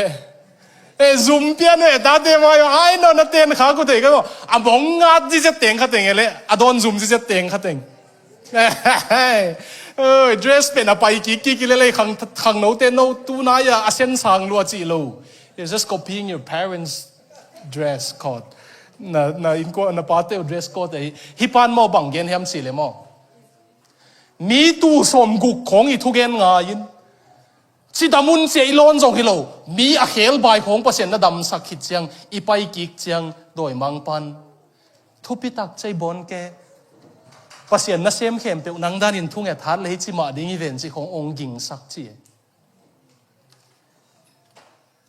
E, zum pian e, tate mai ai no na ten kha ku thei ka ko. A mong ngat zizet teng khateng e le, a dawn zum zizet teng khateng. Oi, dress pen a pai kik kik i le lei khang, khangnote no tunai a a sen sang lua cih lo. You're just copying your parents' dress code. Na, na innkuan, na pate uh dress code e. Hih pan maw bang gen hiam cih le maw. Mi tul sawmguk khawng i thugen ngai in, cidam un ci a i lawn zong hi lo. Mi a khelbai khawng Pasian na damsak khit ciang, i pai kik ciang, dawimangpan thupitak cei bawn ke. Pasian nasem khempeuh nang danin thunget hat le hi ci mah ding hi ven ci khawng ong gingsak ci.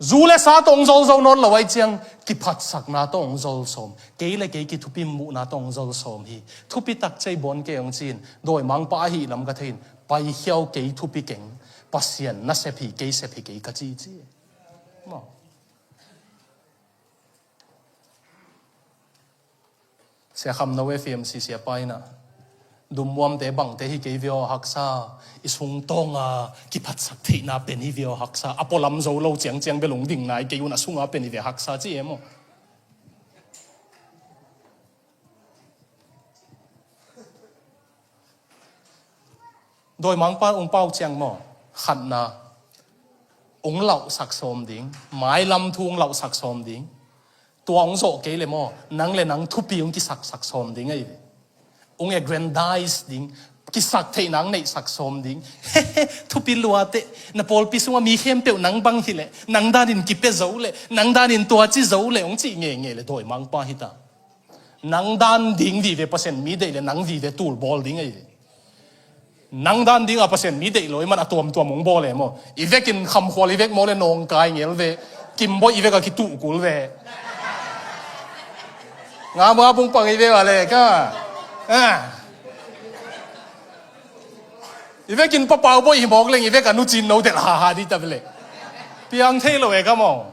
Zu le sa tawh ong zol zo nawn lo ahih ciang, kiphatsakna tawh ong zol sawm. Kei le kei kithupi muhna tawh ong zol sawm hi. Thupitak cei bawn kei ong ci-in, dawimangpa ahih lam ka thei in, paikhia o, kei thupi keng. Pasian nasep hi, kei sep hi kei ka ci ci. Maw. Sia Kham No F M C siapa inah, dummuamte bangte hi kei ve aw haksa, i sungtawnga kiphatsak theihna pen hi ve aw haksa, a pualam zo lo ciangciang bel ong ding nai kei un, a sunga pen hi ve haksa ci e maw. Dawimangpa ong pau ciang maw, khatna, ong lauhsak sawm ding, mailam thu ong lauhsak sawm ding. Tua ong zawh kei le maw, nang le nang thupi ong kisaksak sawm ding ahi ve. Ong aggrandize ding, kisak theihna ong neihsak sawm ding. Thupi luate, na pawlpi sungah mi khempeuh nang bang hi le, nang danin kipia zo le, nang danin tua ci zo le, ong cih ngenge le dawimangpa hi ta. Nang dan ding vive Pasian mi deih le nang vive tul bawl ding ahi ve. Nang dan dinga Pasian mi deih lo i man a tuamtuam ong bawl e maw. I vekin Khamkhual i vek maw le nawngkai ngel ve. Kimboih i vek a kituh kul ve. Ngam nga pungpang i ve va le ka. Ah. I vekin papau boih hi mawk leng i vek a nucin no delh haha di ta ve le. Piang thei lo e ka maw.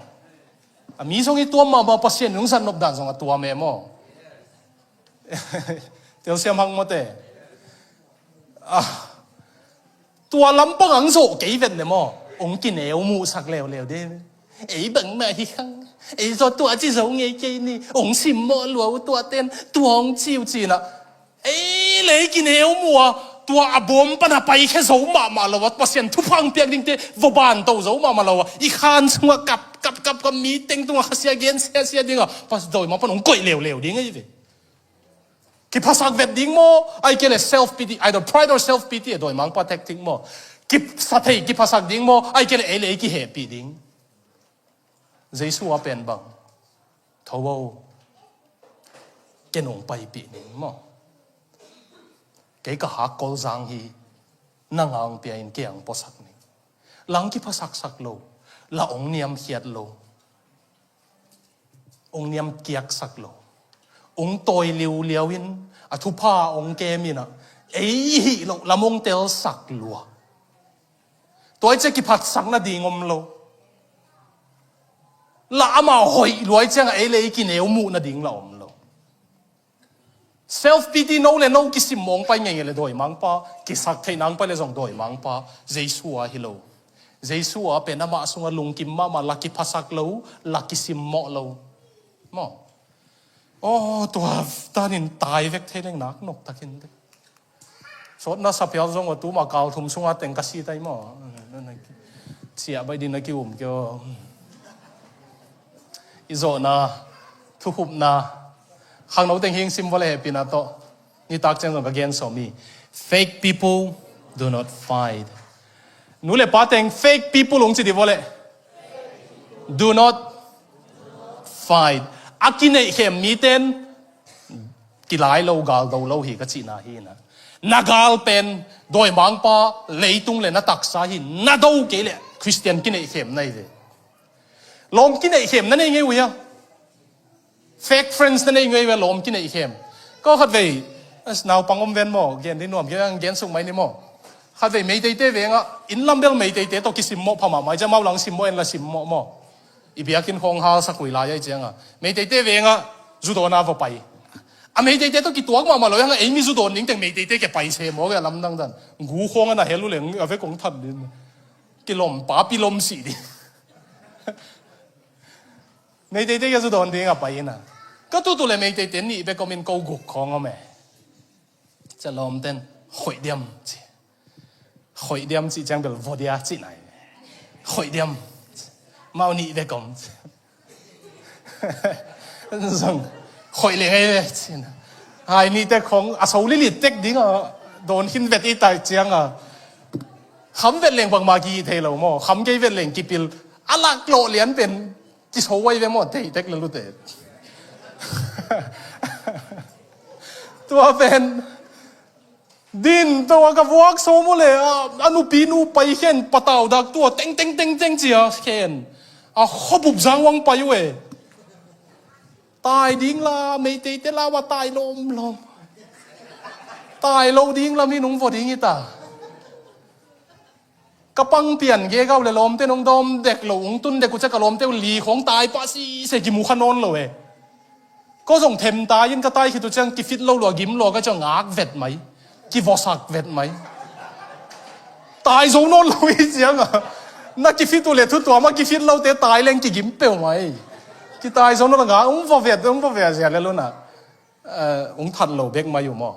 A mi zong i tuam mahmah, Pasian in hong zat nop dan zong a tuam e maw. Telsiam hang mawte. Ah, tua lampang ang zawh kei vet le maw. Hong kineu muhsak leuleu de. Ei bangmah hi khang. Ei zaw tua ci zo ngei kei ni. Hong simmawh lua uh tua ten. Tua hong ci uh cinah. Ei lei kineu mua, tua a bawm pana paikhia zo mahmah lo a, Pasian thupha piak dingte vaw banto zo mahmah lo a, i khan sungah kap kap kap kap mi teng tungah khasia gen siasia dingah, Pasian dawimangpan hong koih leuleu ding ahi ve. Kiphasak vet ding maw, ai kei le self pity, either pride or self pity, a dawimangpa tactic maw? Kisa thei kiphasak ding maw, ai kei le ei le ei kihehpih ding? Jesu a pen bang? Tho o, ken ong paipih ning maw? Kei ka hakkol zang hi, nang a ong pia in kei ang puasak ning. Lang kiphasaksak lo, la ong niamkhiat lo, ong niamkiaksak lo, ong tawi liuliau in, a thupha ong kem in a, ei hih loh lam ong telsak lua. Tua i cia kiphatsak nading om lo. La amah hoih luai ciangah ei le ei kineu muh nading la om lo. Self pity no le no kisim mawng pai ngeingei le dawimangpa, kisak theih nang pai le zong dawimangpa, Jesu a hi lo. Jesu a pen amah sungah lungkim mahmah, la kiphasak lo, la kisim mawh lo. Maw? Aw, tua tanin tai vek thei leng nak noktakin te. Sawtna sapial zong a tuma kal thum sunga teng ka si tai maw? Ciah baih din na ki-um kei aw. I zawhna, thukhupna, khangno teng hing sim vawleh hehpihna tawh. Nitak ciang zong ka gen sawm hi. Fake people do not fight. Nu le pa teng fake people ong ci di vawleh. Do not fight. A kineihkhem miten kilai lo, galdo lo hi ka cihna hi na. Na gal pen dawimangpa, leitung le na taksa hi, na do kei le Khristian kineihkhem na hi ve. Lawm kineihkhem na nei ngei uh hia? Fake friends na nei ngei uh hia, lawm kineihkhem? Ko khat vei, as, naupang om ven maw, gen di nuam, gen, gen suk mai ni maw. Khat vei Meiteite vengah, inn lam bel Meiteite tawh kisimmawh pha mahmah, i ciah mau lang simmawh en la simmawh maw. I biakinn khawng halsak uh hi lai a i ciangah. Meiteite vengah, zu dawn a va pai. A Meiteite tawh kituak mahmah lo, i hangah ei mi zu dawn ding teng Meiteite ke pai se maw, ke a lamdang dan. Gu khawng a na hel uh leng, a vek ong that din. Kilom, papi lom sih din. Meiteite ke zu dawn ding a pai ina. Ka tutu le Meiteite nih bek om in ko guk khawng om e. Cia lawmten, khoih diam ci. Khoih diam cih ciang bel vodia cih nai. Khoih diam. Mau nih bek om. Zong, khoih le ngai le cih na. Hai nih tek khong, a so lilit tek ding a, dawn khin vet i tai ciang a. Kham vet leng bangmah ki thei lo maw, kham kei vet leng kipil. A lak lawh lian pen, kiso wai ve maw, thei tek le lute. Tua pen, din to a ka vuak so mu le, a, a nupi nu pai khen, patau dak tua, teng, teng, teng, teng, cia khen. A khuabup zang wang pai uh e. Tai ding la, Meiteite la, wa tai lom lom. Tai lo ding la, mi nung vo ding i ta. Ka pang pian ge gau le lawmte nong dawm dek lo, ung tun dek uh cia ka lawmte uh li khong tai pah sise kimu kha nawn lo e. Ko zong them tai in ka tai khit uh ciang kifit lo lua gim lua ka ciang ngak vet mai. Kivosak vet mai. Tai zo nawn lo i ciang a. Na kifit uh le thu tuam a kifit lote tai leng kigim peuh mai. Kitai zo nawn lo ngak, ung va vet, ung va vet zia le luna. Eh, ung that lo bek mai uh maw.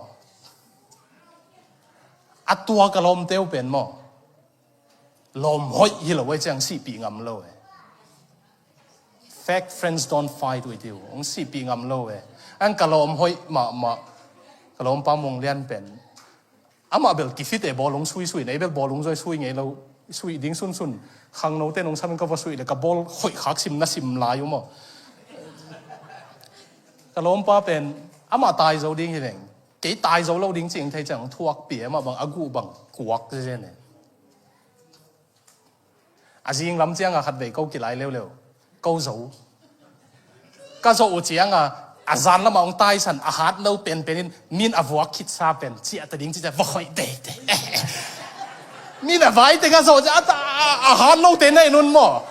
A tua ka lawmte uh pen maw. Lawm hoih hi lo e ciang sihpih ngam lo e. Fake friends don't fight with you. Ong sihpih ngam lo e. An ka lawm hoih mahmah. Ka lawmpa mung lian pen. Amah bel kifit e bawlung sui sui nei bel bawlung zoi sui ngei lo. Sui ding sunsun. Khangnote nong samin ka va sui le ka bawl hoih khak sim na sim lai uh maw. Ka lawmpa pen. Amah tai zo ding hi veng. Kei tai zo lo ding cing thei ciang thuak pi e mah bang a guh bang kuak zezen e. A zing lam ciangah khat vei ko kilai leuleu. Ko zo. Ka zo uh ciangah a zan lamah hong taisan a hat lo penpen in min a vuak khitsa pen ciah ta ding cicia va khoih deite. Min a vai tengah zo ciah a, a, a hat lote na en un maw.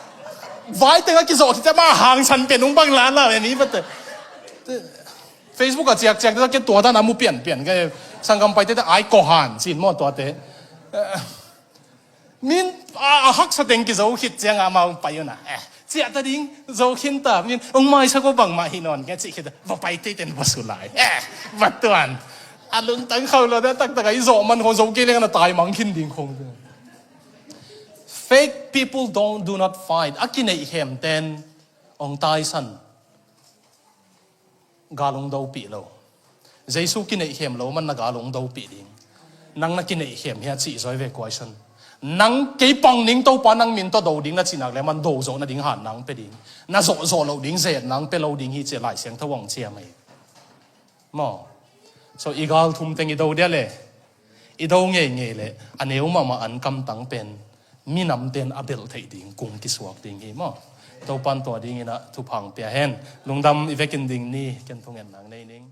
Vai tengah kizo khit ciah ma a hangsan pen hong bang lala ve mi vate. Facebook a ciakciak te ke tua dan a mu pianpian ke sanggam paite te ai ko han sin maw tuate. Min a, a haksa teng kizo khit ciang amau pai una. Eh, ciah ta ding, zo khin ta, min, ong maisak uh bangmah hi nawn, nge cih khit, va pai teiten va su lai. Eh, va tuan. A lungtang khau lo, taktak a i zo man khong zo kei leng na tai mang khin ding khong. Fake people don't, do not fight. A kineihkhem ten, ong taisan. Gal ong dopih lo. Jesu kineihkhem lo man na gal hong dopih ding. Nang na kineihkhem hia cih zaw hi ve question. Nang kei pang ning Topa nang min tawh do ding na cih nak leh man do zawh nading han nang pia ding. Na zawh zawh loh ding zet nang pia lo ding hi ci-a Lai Siangtho hong ciam hi. Maw. So i gal thum teng i do dia leh, i do ngeingei leh a neu mahmah an kamtang pen minamte in a belh theih ding kung kisuak ding hi maw. Topa'n tua dingin ah thupha hong pia hen. Lungdam, i vekin ding ni, ken thungen nang nei ning.